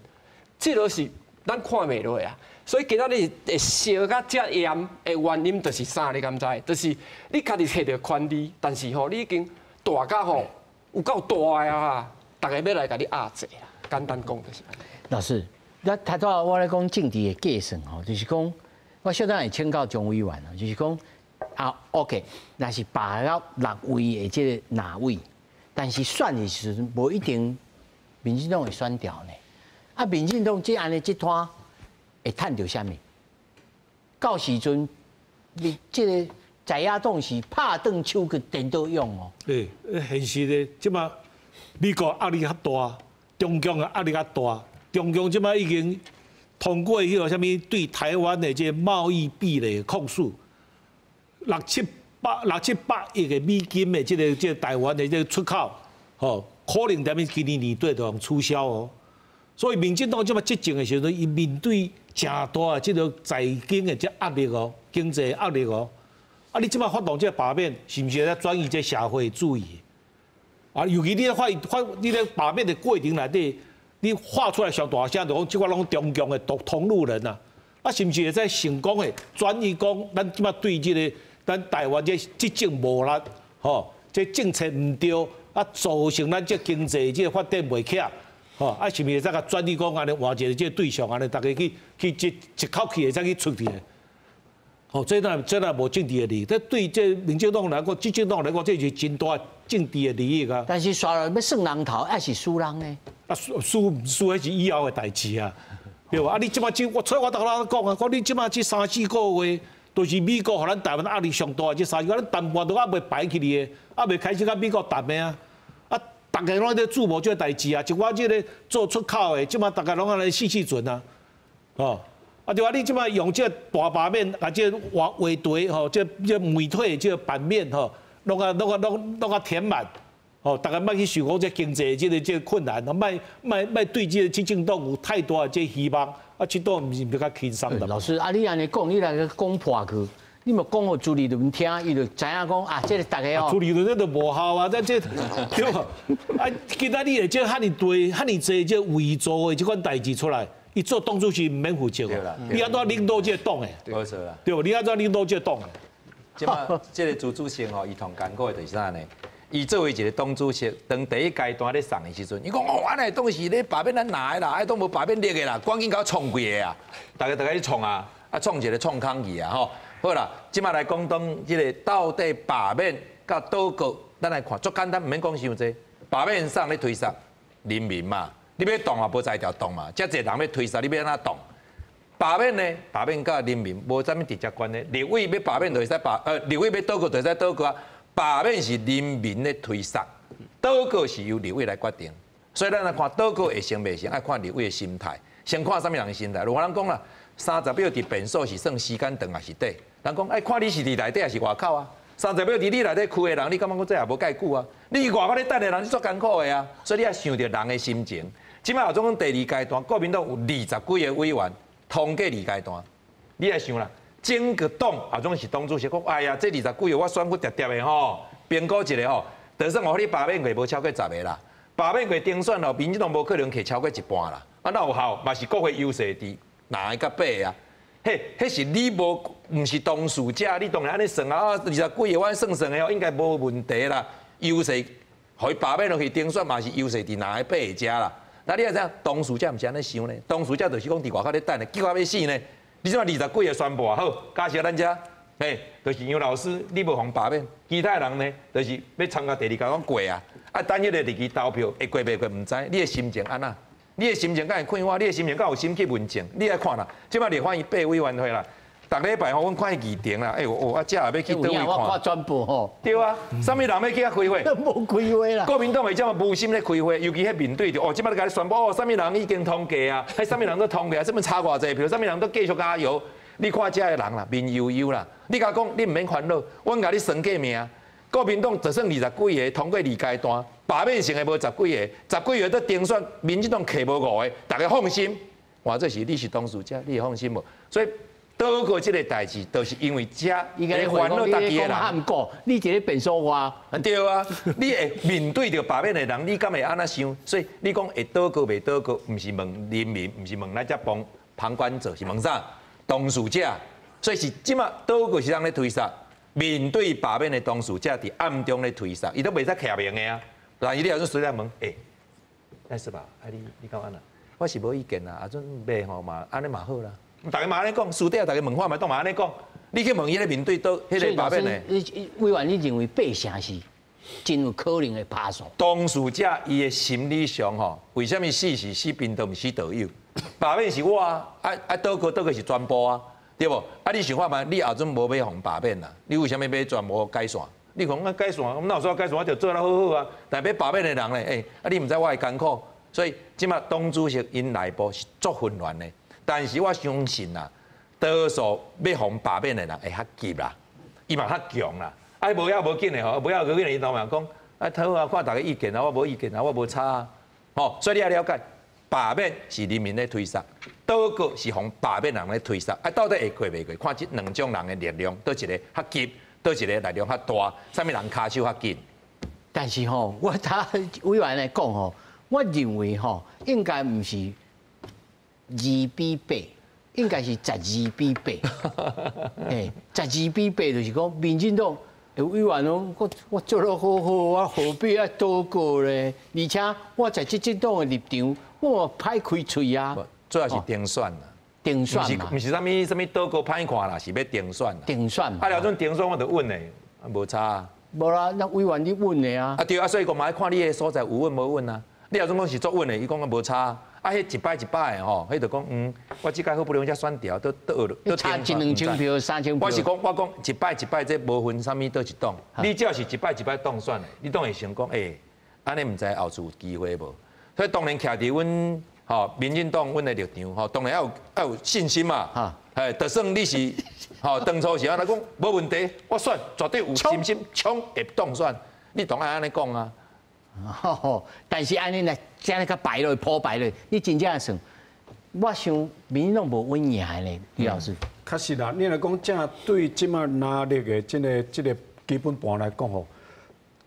这都是。咱看袂落啊，所以今仔日会烧甲遮严的原因就是啥？你敢知？就是你家己摕著权利，但是吼，你已经大甲吼有够大的啊！逐家欲来共你压制啦。简单讲就是按呢。老师，咱头拄我咧讲政治的计算吼，就是讲我小等会请教张委员啊，就是讲啊，OK，若是罢了六位的这个立委，但是选的时阵无一定民进党会选掉呢。啊，民进党这按呢这摊会趁著啥物？到时阵，你这个在野党是拍断手脚颠倒勇哦。对，现实的，这马美国压力较大，中共的压力较大，中共这马已经通过彼个啥物对台湾的这贸易壁垒控诉，六七百亿的美金的这个台湾的这个出口，吼，可能踮今年年底就予取消哦。所以民进党这马执政的时阵，伊面对诚大的这个财经的这压力哦，经济压力哦。啊，你这马发动这个罢免，是毋是咧转移这社会注意？啊，尤其你咧发发，你咧罢免的过程内底，你喊出来上大声，就讲这寡拢中共的同同路人啊！啊，是毋是会使成功的转移讲，咱这马对这个咱台湾这执政无力，吼，这政策毋对，啊，造成咱这经济这个发展袂起来。吼，啊，是毋是会使共转移讲按呢换一个这个对象，按呢逐家去去这一口气会使去出去？吼，这若无政治的利益，这对这民进党来讲、执政党来讲，这是真大政治的利益啊。但是煞落欲算人头，抑是输人呢？啊，输输输，彼是以后的代志啊，对无？啊，你这马这，我所以我逐日讲啊，讲你这马这三四个月，都是美国予咱台湾压力上大，这三四个咱谈判都犹未排去咧，犹未开始佮美国谈的啊。逐家拢咧注目这个代志啊，一寡这个做出口的，这马逐家拢按呢死死賰啊，哦，啊对啊，你这马用这个大罢免啊，这个话话题吼，这媒体这个版面吼，拢共填满，吼，逐家莫去想讲这经济这个困难，莫莫莫对这个执政党有太大的这希望，啊，这倒毋是比较轻松的。老师，啊，你按呢讲，你来讲破去。你若讲予朱立伦听，伊就知影讲啊，这个逐家哦。朱立伦这就无效啊，这对无？啊，今仔日会这遐尔济、遐尔济这伪造的这款代志出来，伊做党主席毋免负责哦。你按怎领导这个党的？无错啦。对无？你按怎领导这个党的？这马这个朱主席吼，伊同艰苦的就是啥呢？伊作为一个党主席，当第一阶段咧送的时阵，伊讲哦，按呢党是咧罢免咱蓝的啦，啊党无罢免绿的啦，赶紧共我创几个啊，大家大家去创啊，啊创一个创空去啊吼。好啦，这马来讲当这个到底罢免佮倒阁，咱来看，足简单，毋免讲伤济。罢免啥咧推捒人民嘛，你欲动嘛，无才调动嘛，遮济人欲推捒，你欲按怎动？罢免呢？罢免佮人民无啥物直接关系。立委欲罢免就会使罢，立委欲倒阁就会使倒阁啊。罢免是人民咧推捒，倒阁是由立委来决定。所以咱来看倒阁会成袂成，爱看立委的心态。先看啥物人的心态。如果咱讲啦，30票伫便所是算时间长抑是短？人讲爱看你是伫内底抑是外口啊？30票伫你内底区的人，你感觉讲这也无介久啊？你外口咧等的人是足艰苦的啊！所以你爱想著人的心情。这马有总讲第二阶段，国民党有20几个委员通过二阶段，你爱想啦。整个党啊，总是党主席讲，哎呀，这20几个我选举叠叠的吼，评估一下吼，就算我予你罢免过，无超过十个啦，罢免过当选吼，民进党无可能摕超过一半啦。啊，哪有效？嘛是国会优势伫蓝的佮白啊。彼，彼是你无，毋是当事者，你当然按呢算啊，20几个我算算的哦，应该无问题啦。优势，予伊罢免落去当选嘛是优势伫蓝的白的遮啦。那你也知影，当事者毋是按呢想呢？当事者就是讲伫外口咧等的，急到欲死呢。你这马20几个宣布好，假设咱遮，嘿，就是杨老师，你无予罢免，其他人呢，就是欲参加第二阶段过啊，啊，等彼个日期投票会过袂过毋知，你的心情按怎？你的心情敢会快活？你的心情敢有心去问政？你爱看啦，这马立法院八委员会啦，逐礼拜吼，阮看伊议程啦，哎呦，哦，啊，这也欲去佗位看？我看全部吼。对啊，啥物人欲去遐开会？无开会啦。国民党会这么无心咧开会，尤其彼面对著哦，这马咧共你宣布哦，啥物人已经通过啊，彼啥物人都通过啊，这么差偌济票，啥物人都继续加油。你看遮的人啦，面忧忧啦。你共讲，你毋免烦恼，阮共你算计命。国民党就算20几个通过二阶段，罢免成的无十几个，十几个都当选，民进党摕无五个，大家放心。哇，这是你是当事者，你会放心无？所以倒阁这个代志，就是因为遮咧烦恼家己的人。你伫咧便所外。对啊，你会面对著罢免的人，你敢会按怎想？所以你讲会倒阁袂倒阁，毋是问人民，毋是问咱遮帮旁观者，是问啥？当事者。所以是这马倒阁是人咧推捒，面对罢免的当事者伫暗中咧推捒，伊都袂使徛明的啊。但是你后阵随来问，欸，那是吧？啊你你讲按怎？我是无意见啦，啊阵袂吼嘛，按呢嘛好啦。逐家嘛按呢讲，私底下逐家问看觅，拢嘛按呢讲。你去问伊咧面对倒彼个罢免的。你委员，你认为八成是真有可能的趴数？当事者伊的心理上吼，为啥物死是死贫道，毋是死道友？罢免是我啊，啊啊倒阁倒阁是全部啊，对无？啊你想看觅，你后阵无欲予罢免啦，你为啥物欲全部改选？你讲啊改选，哪有说改选，我就做得好好啊。但欲罢免的人咧，欸，啊你毋知我的艰苦，所以这马党主席𪜶内部是足混乱的。但是我相信啦，多数欲予罢免的人会较急啦，伊嘛较强啦。啊，无要无紧的吼，无要无紧的伊当然讲，啊，好啊，看大家意见啊，我无意见啊，我无差啊。吼，所以你爱了解，罢免是人民咧推捒，倒阁是予罢免人咧推捒。啊，到底会过袂过？看这两种人的力量，佗一个较急，佗一个力量较大，啥物人跤手较紧。但是吼，我头委员来讲吼，我认为吼，应该毋是2比8，应该是12比8。哎，12比8就是讲，民进党的委员讲，我做得好好，我何必爱倒阁咧？而且我在执政党的立场，我歹开喙啊。主要是当选啦，当选嘛，毋是啥物啥物倒阁歹看啦，是欲当选。当选。啊，了阵当选我就稳的，无差啊。无啦，那委员你稳的啊。啊对啊，所以讲嘛爱看你的所在有稳无稳啊。你若阵讲是足稳的，伊讲啊无差啊。啊，彼一摆一摆的吼，彼就讲嗯，我这届好不容易才选著，都倒都差一两千票、3000票。我是讲，我讲一摆一摆，这无分啥物佗一党。你只要是一摆一摆当选的，你拢会想讲，欸，按呢毋知后续有机会无？所以当然徛伫阮吼民进党阮的立场吼，当然要有要有信心嘛。哎，就算你是吼当初是按呢讲无问题，我选绝对有信心冲会当选。你当然按呢讲啊。但是按呢来，这样较白落铺排落，你真正算，我想民进党无稳赢的咧，李老师。确实啦，你若讲这对这马蓝绿的这个基本盘来讲吼，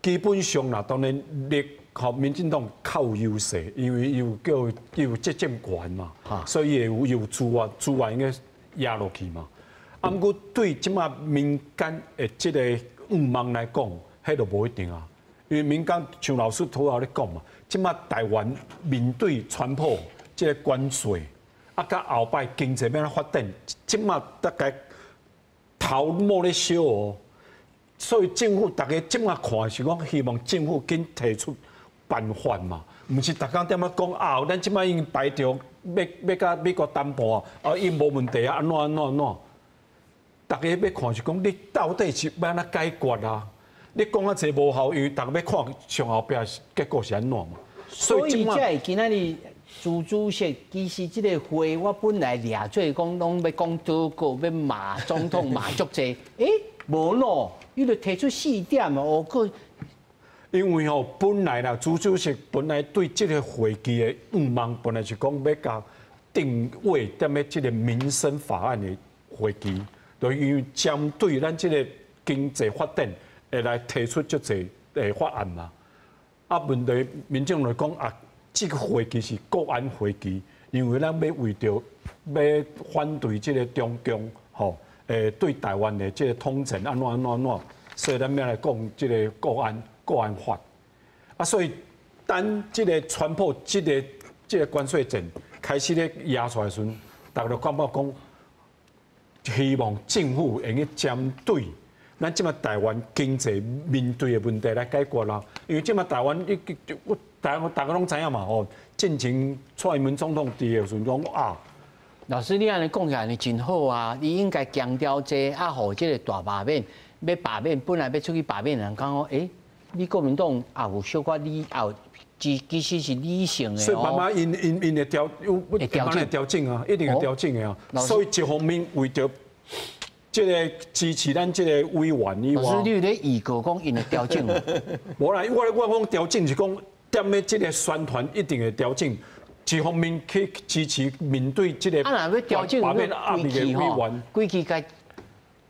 基本上啦，当然绿吼民进党较有优势，因为伊有叫伊有执政权嘛，所以会有有资源资源应该压落去嘛。啊，毋过对这马民间的这个愿望来讲，彼就无一定啊。因为民间像老师拄仔咧讲嘛，这马台湾面对川普这个关税，啊，佮后摆经济欲按怎发展，这马大概头毛咧烧哦。所以政府逐家这马看是讲，希望政府紧提出办法嘛，毋是逐工踮咧讲啊，咱这马已经排著欲佮美国谈判啊，伊无问题啊，按怎按怎按怎？逐家欲看是讲，你到底是欲按怎解决啊？你讲啊济无效，因为逐家欲看上后壁结果是按怎嘛。所以才会今仔日朱主席，其实这个会我本来掠做讲拢欲讲倒阁，欲骂总统骂足济，欸，无咯，伊就提出四点哦，阁。因为吼，本来啦，朱主席本来对这个会议的愿望，本来是讲欲共定位踮咧这个民生法案的会议，就因为针对咱这个经济发展，会来提出足济的法案嘛。啊，问题民众来讲啊，这个会议是国安会议，因为咱欲为著欲反对这个中共吼，对台湾的这个统战按怎按怎按怎，所以咱欲来讲这个国安法。啊，所以当这个川普这个关税战开始咧压出来时阵，逐家就感觉讲，希望政府会用针对咱这马台湾经济面对的问题来解决啦。因为这马台湾，我台湾逐家拢知影嘛吼，进前蔡英文总统伫的时阵讲啊，老师你按呢讲起来呢真好啊，你应该强调这啊，予这个大罢免，欲罢免，本来欲出去罢免的人讲哦，欸，你国民党也有小可理，也有其实是理性的。所以慢慢𪜶𪜶𪜶会调，有慢慢会调整啊，一定会调整的啊。所以一方面为著这个支持咱这个委员以外，老师，你有咧预告讲𪜶会调整？无啦，我讲调整是讲，踮咧这个宣传一定会调整。一方面去支持面对这个啊，若欲调整，规气吼，规气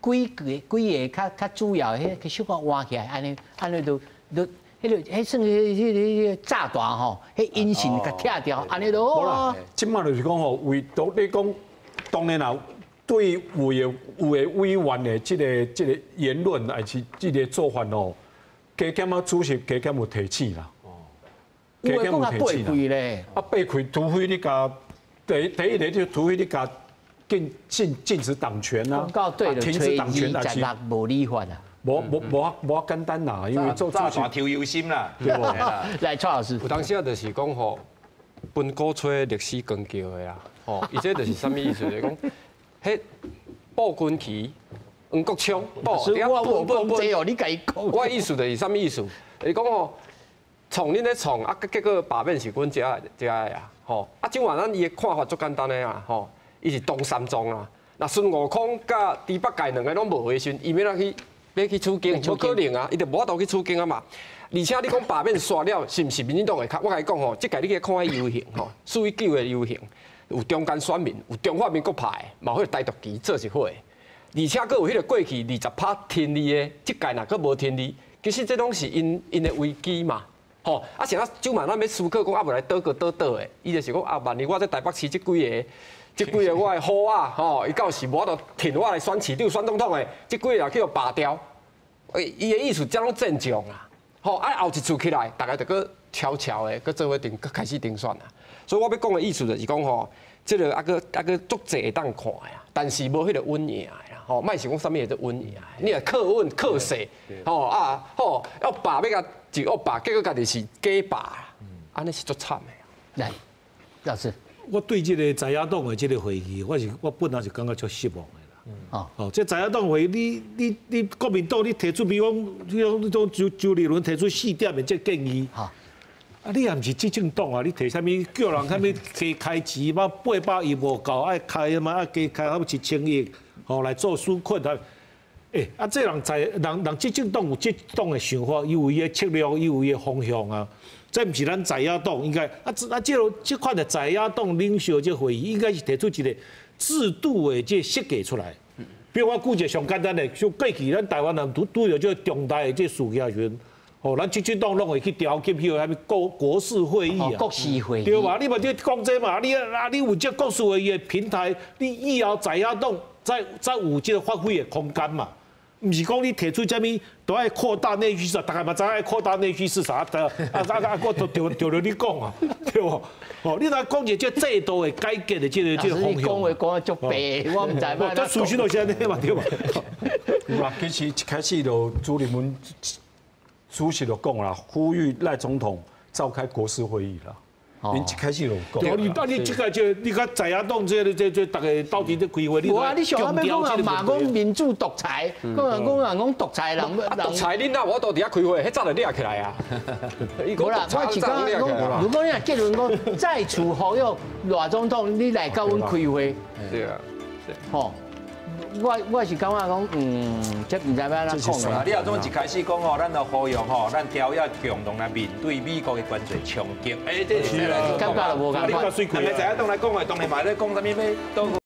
共几个几个较较主要，彼个小可换起来，按呢按呢就就彼个彼算彼个炸弹吼，彼引线共拆掉，按呢就好啊。这马就是讲吼，唯独你讲，当然啦，对有的委员的这个言论，还是这个做法哦，加减仔主席加减有提醒啦。加减有提醒啦。咧。啊，八开，除非你共第一个就除非你共禁止党权啊，停止党权，还是无理法啊？无无无无简单啦，因为做主席抽忧心啦，对无？来，蔡老师，有当时啊，就是讲吼，分鼓吹历史光桥的啦，吼，伊这就是啥物意思？就是讲，彼布军旗、黄国昌，我无讲这哦，你共伊讲。我意思就是啥物意思？伊讲吼，创恁咧创啊，结果罢免是阮遮遮的啊，吼，啊，这款咱伊的看法足简单的啊，吼，伊是唐三藏啦，若孙悟空佮猪八戒两个拢无的时阵，伊欲按怎去？欲去取经，无可能啊！伊就无法度去取经啊嘛。而且你讲罢免煞了，是毋是民进党会较？我共你讲吼，这届你去看彼游行吼，419的游行，有中间选民，有中华民国派的，嘛有彼个台独旗做一伙的。而且阁有彼个过去20趴挺你的，这届若阁无挺你，其实这拢是𪜶𪜶的危机嘛。吼，啊，像啊，就嘛咱欲思考讲啊，无来倒阁倒倒的，伊就是讲啊，万一我这台北市这几个。这几个我的好啊，吼，伊到时无法度挺我来选市长、选总统的，这几个也去予罢掉。伊的意思这拢战将啊，吼，啊后一次起来，逐家就阁悄悄的，阁做伙定，阁开始定选啊。所以我欲讲的意思就是讲吼，这个啊阁啊阁足济会当看的啊，但是无彼个稳赢的啦，吼，莫想讲啥物会做稳赢的，你若靠稳靠势，吼啊吼，欲罢欲共就欲罢，结果家己是假罢，按呢是足惨的。来，老师。我对这个在野党的这个会议，我本来是感觉足失望的啦。哦，这在野党会议，你国民党你提出，比如讲，你讲你讲朱立伦提出四点的这建议，啊，你也毋是执政党啊，你提啥物叫人啥物加开钱嘛，800亿无够，爱开嘛爱加开差不多1000亿，吼来做纾困啊。欸，啊，这人在人人执政党有执政党的想法，伊有伊的策略，伊有伊的方向啊。这毋是咱在野党应该啊，啊，这款的在野党领袖这会议，应该是提出一个制度的这设计出来。比如我举一个上简单的，像过去咱台湾人拄拄著这个重大的这事件时阵，吼，咱执政党拢会去召集彼个啥物国是会议啊，国是会议，对吧？你嘛咧讲这嘛，你啊，你有这国是会议的平台，你以后在野党才有这个发挥的空间嘛。毋是講你提出啥物都愛擴大內需市場，大家嘛知愛擴大內需市場，啊啊啊！我都著著著你講啊，對無？哦，你若講一個這制度的改革的這個方向，講話講得足白，我毋知。這事實就是按呢嘛，對無？有啦，其實一開始就朱立倫主席就講啦，呼籲賴總統召開國是會議啦。𪜶一開始就講。你啊，你這個就你較在野黨這逐家鬥陣咧開會，你無啊？你上後尾講啊，嘛講民主獨裁，講啊講啊講獨裁人，獨裁恁哪有法度佇遐開會？彼早就掠起來啊！無啦，我是講講，如果你若結論講再次呼籲賴總統，你來佮阮開會。對啊，吼。我是感覺講，這毋知欲按怎講啊。你阿總一開始講吼，咱就呼籲吼，咱朝野共同來面對美國的關稅衝擊。哎，這是感覺就無仝款。你在野黨來講的，當然嘛咧講啥物欲倒。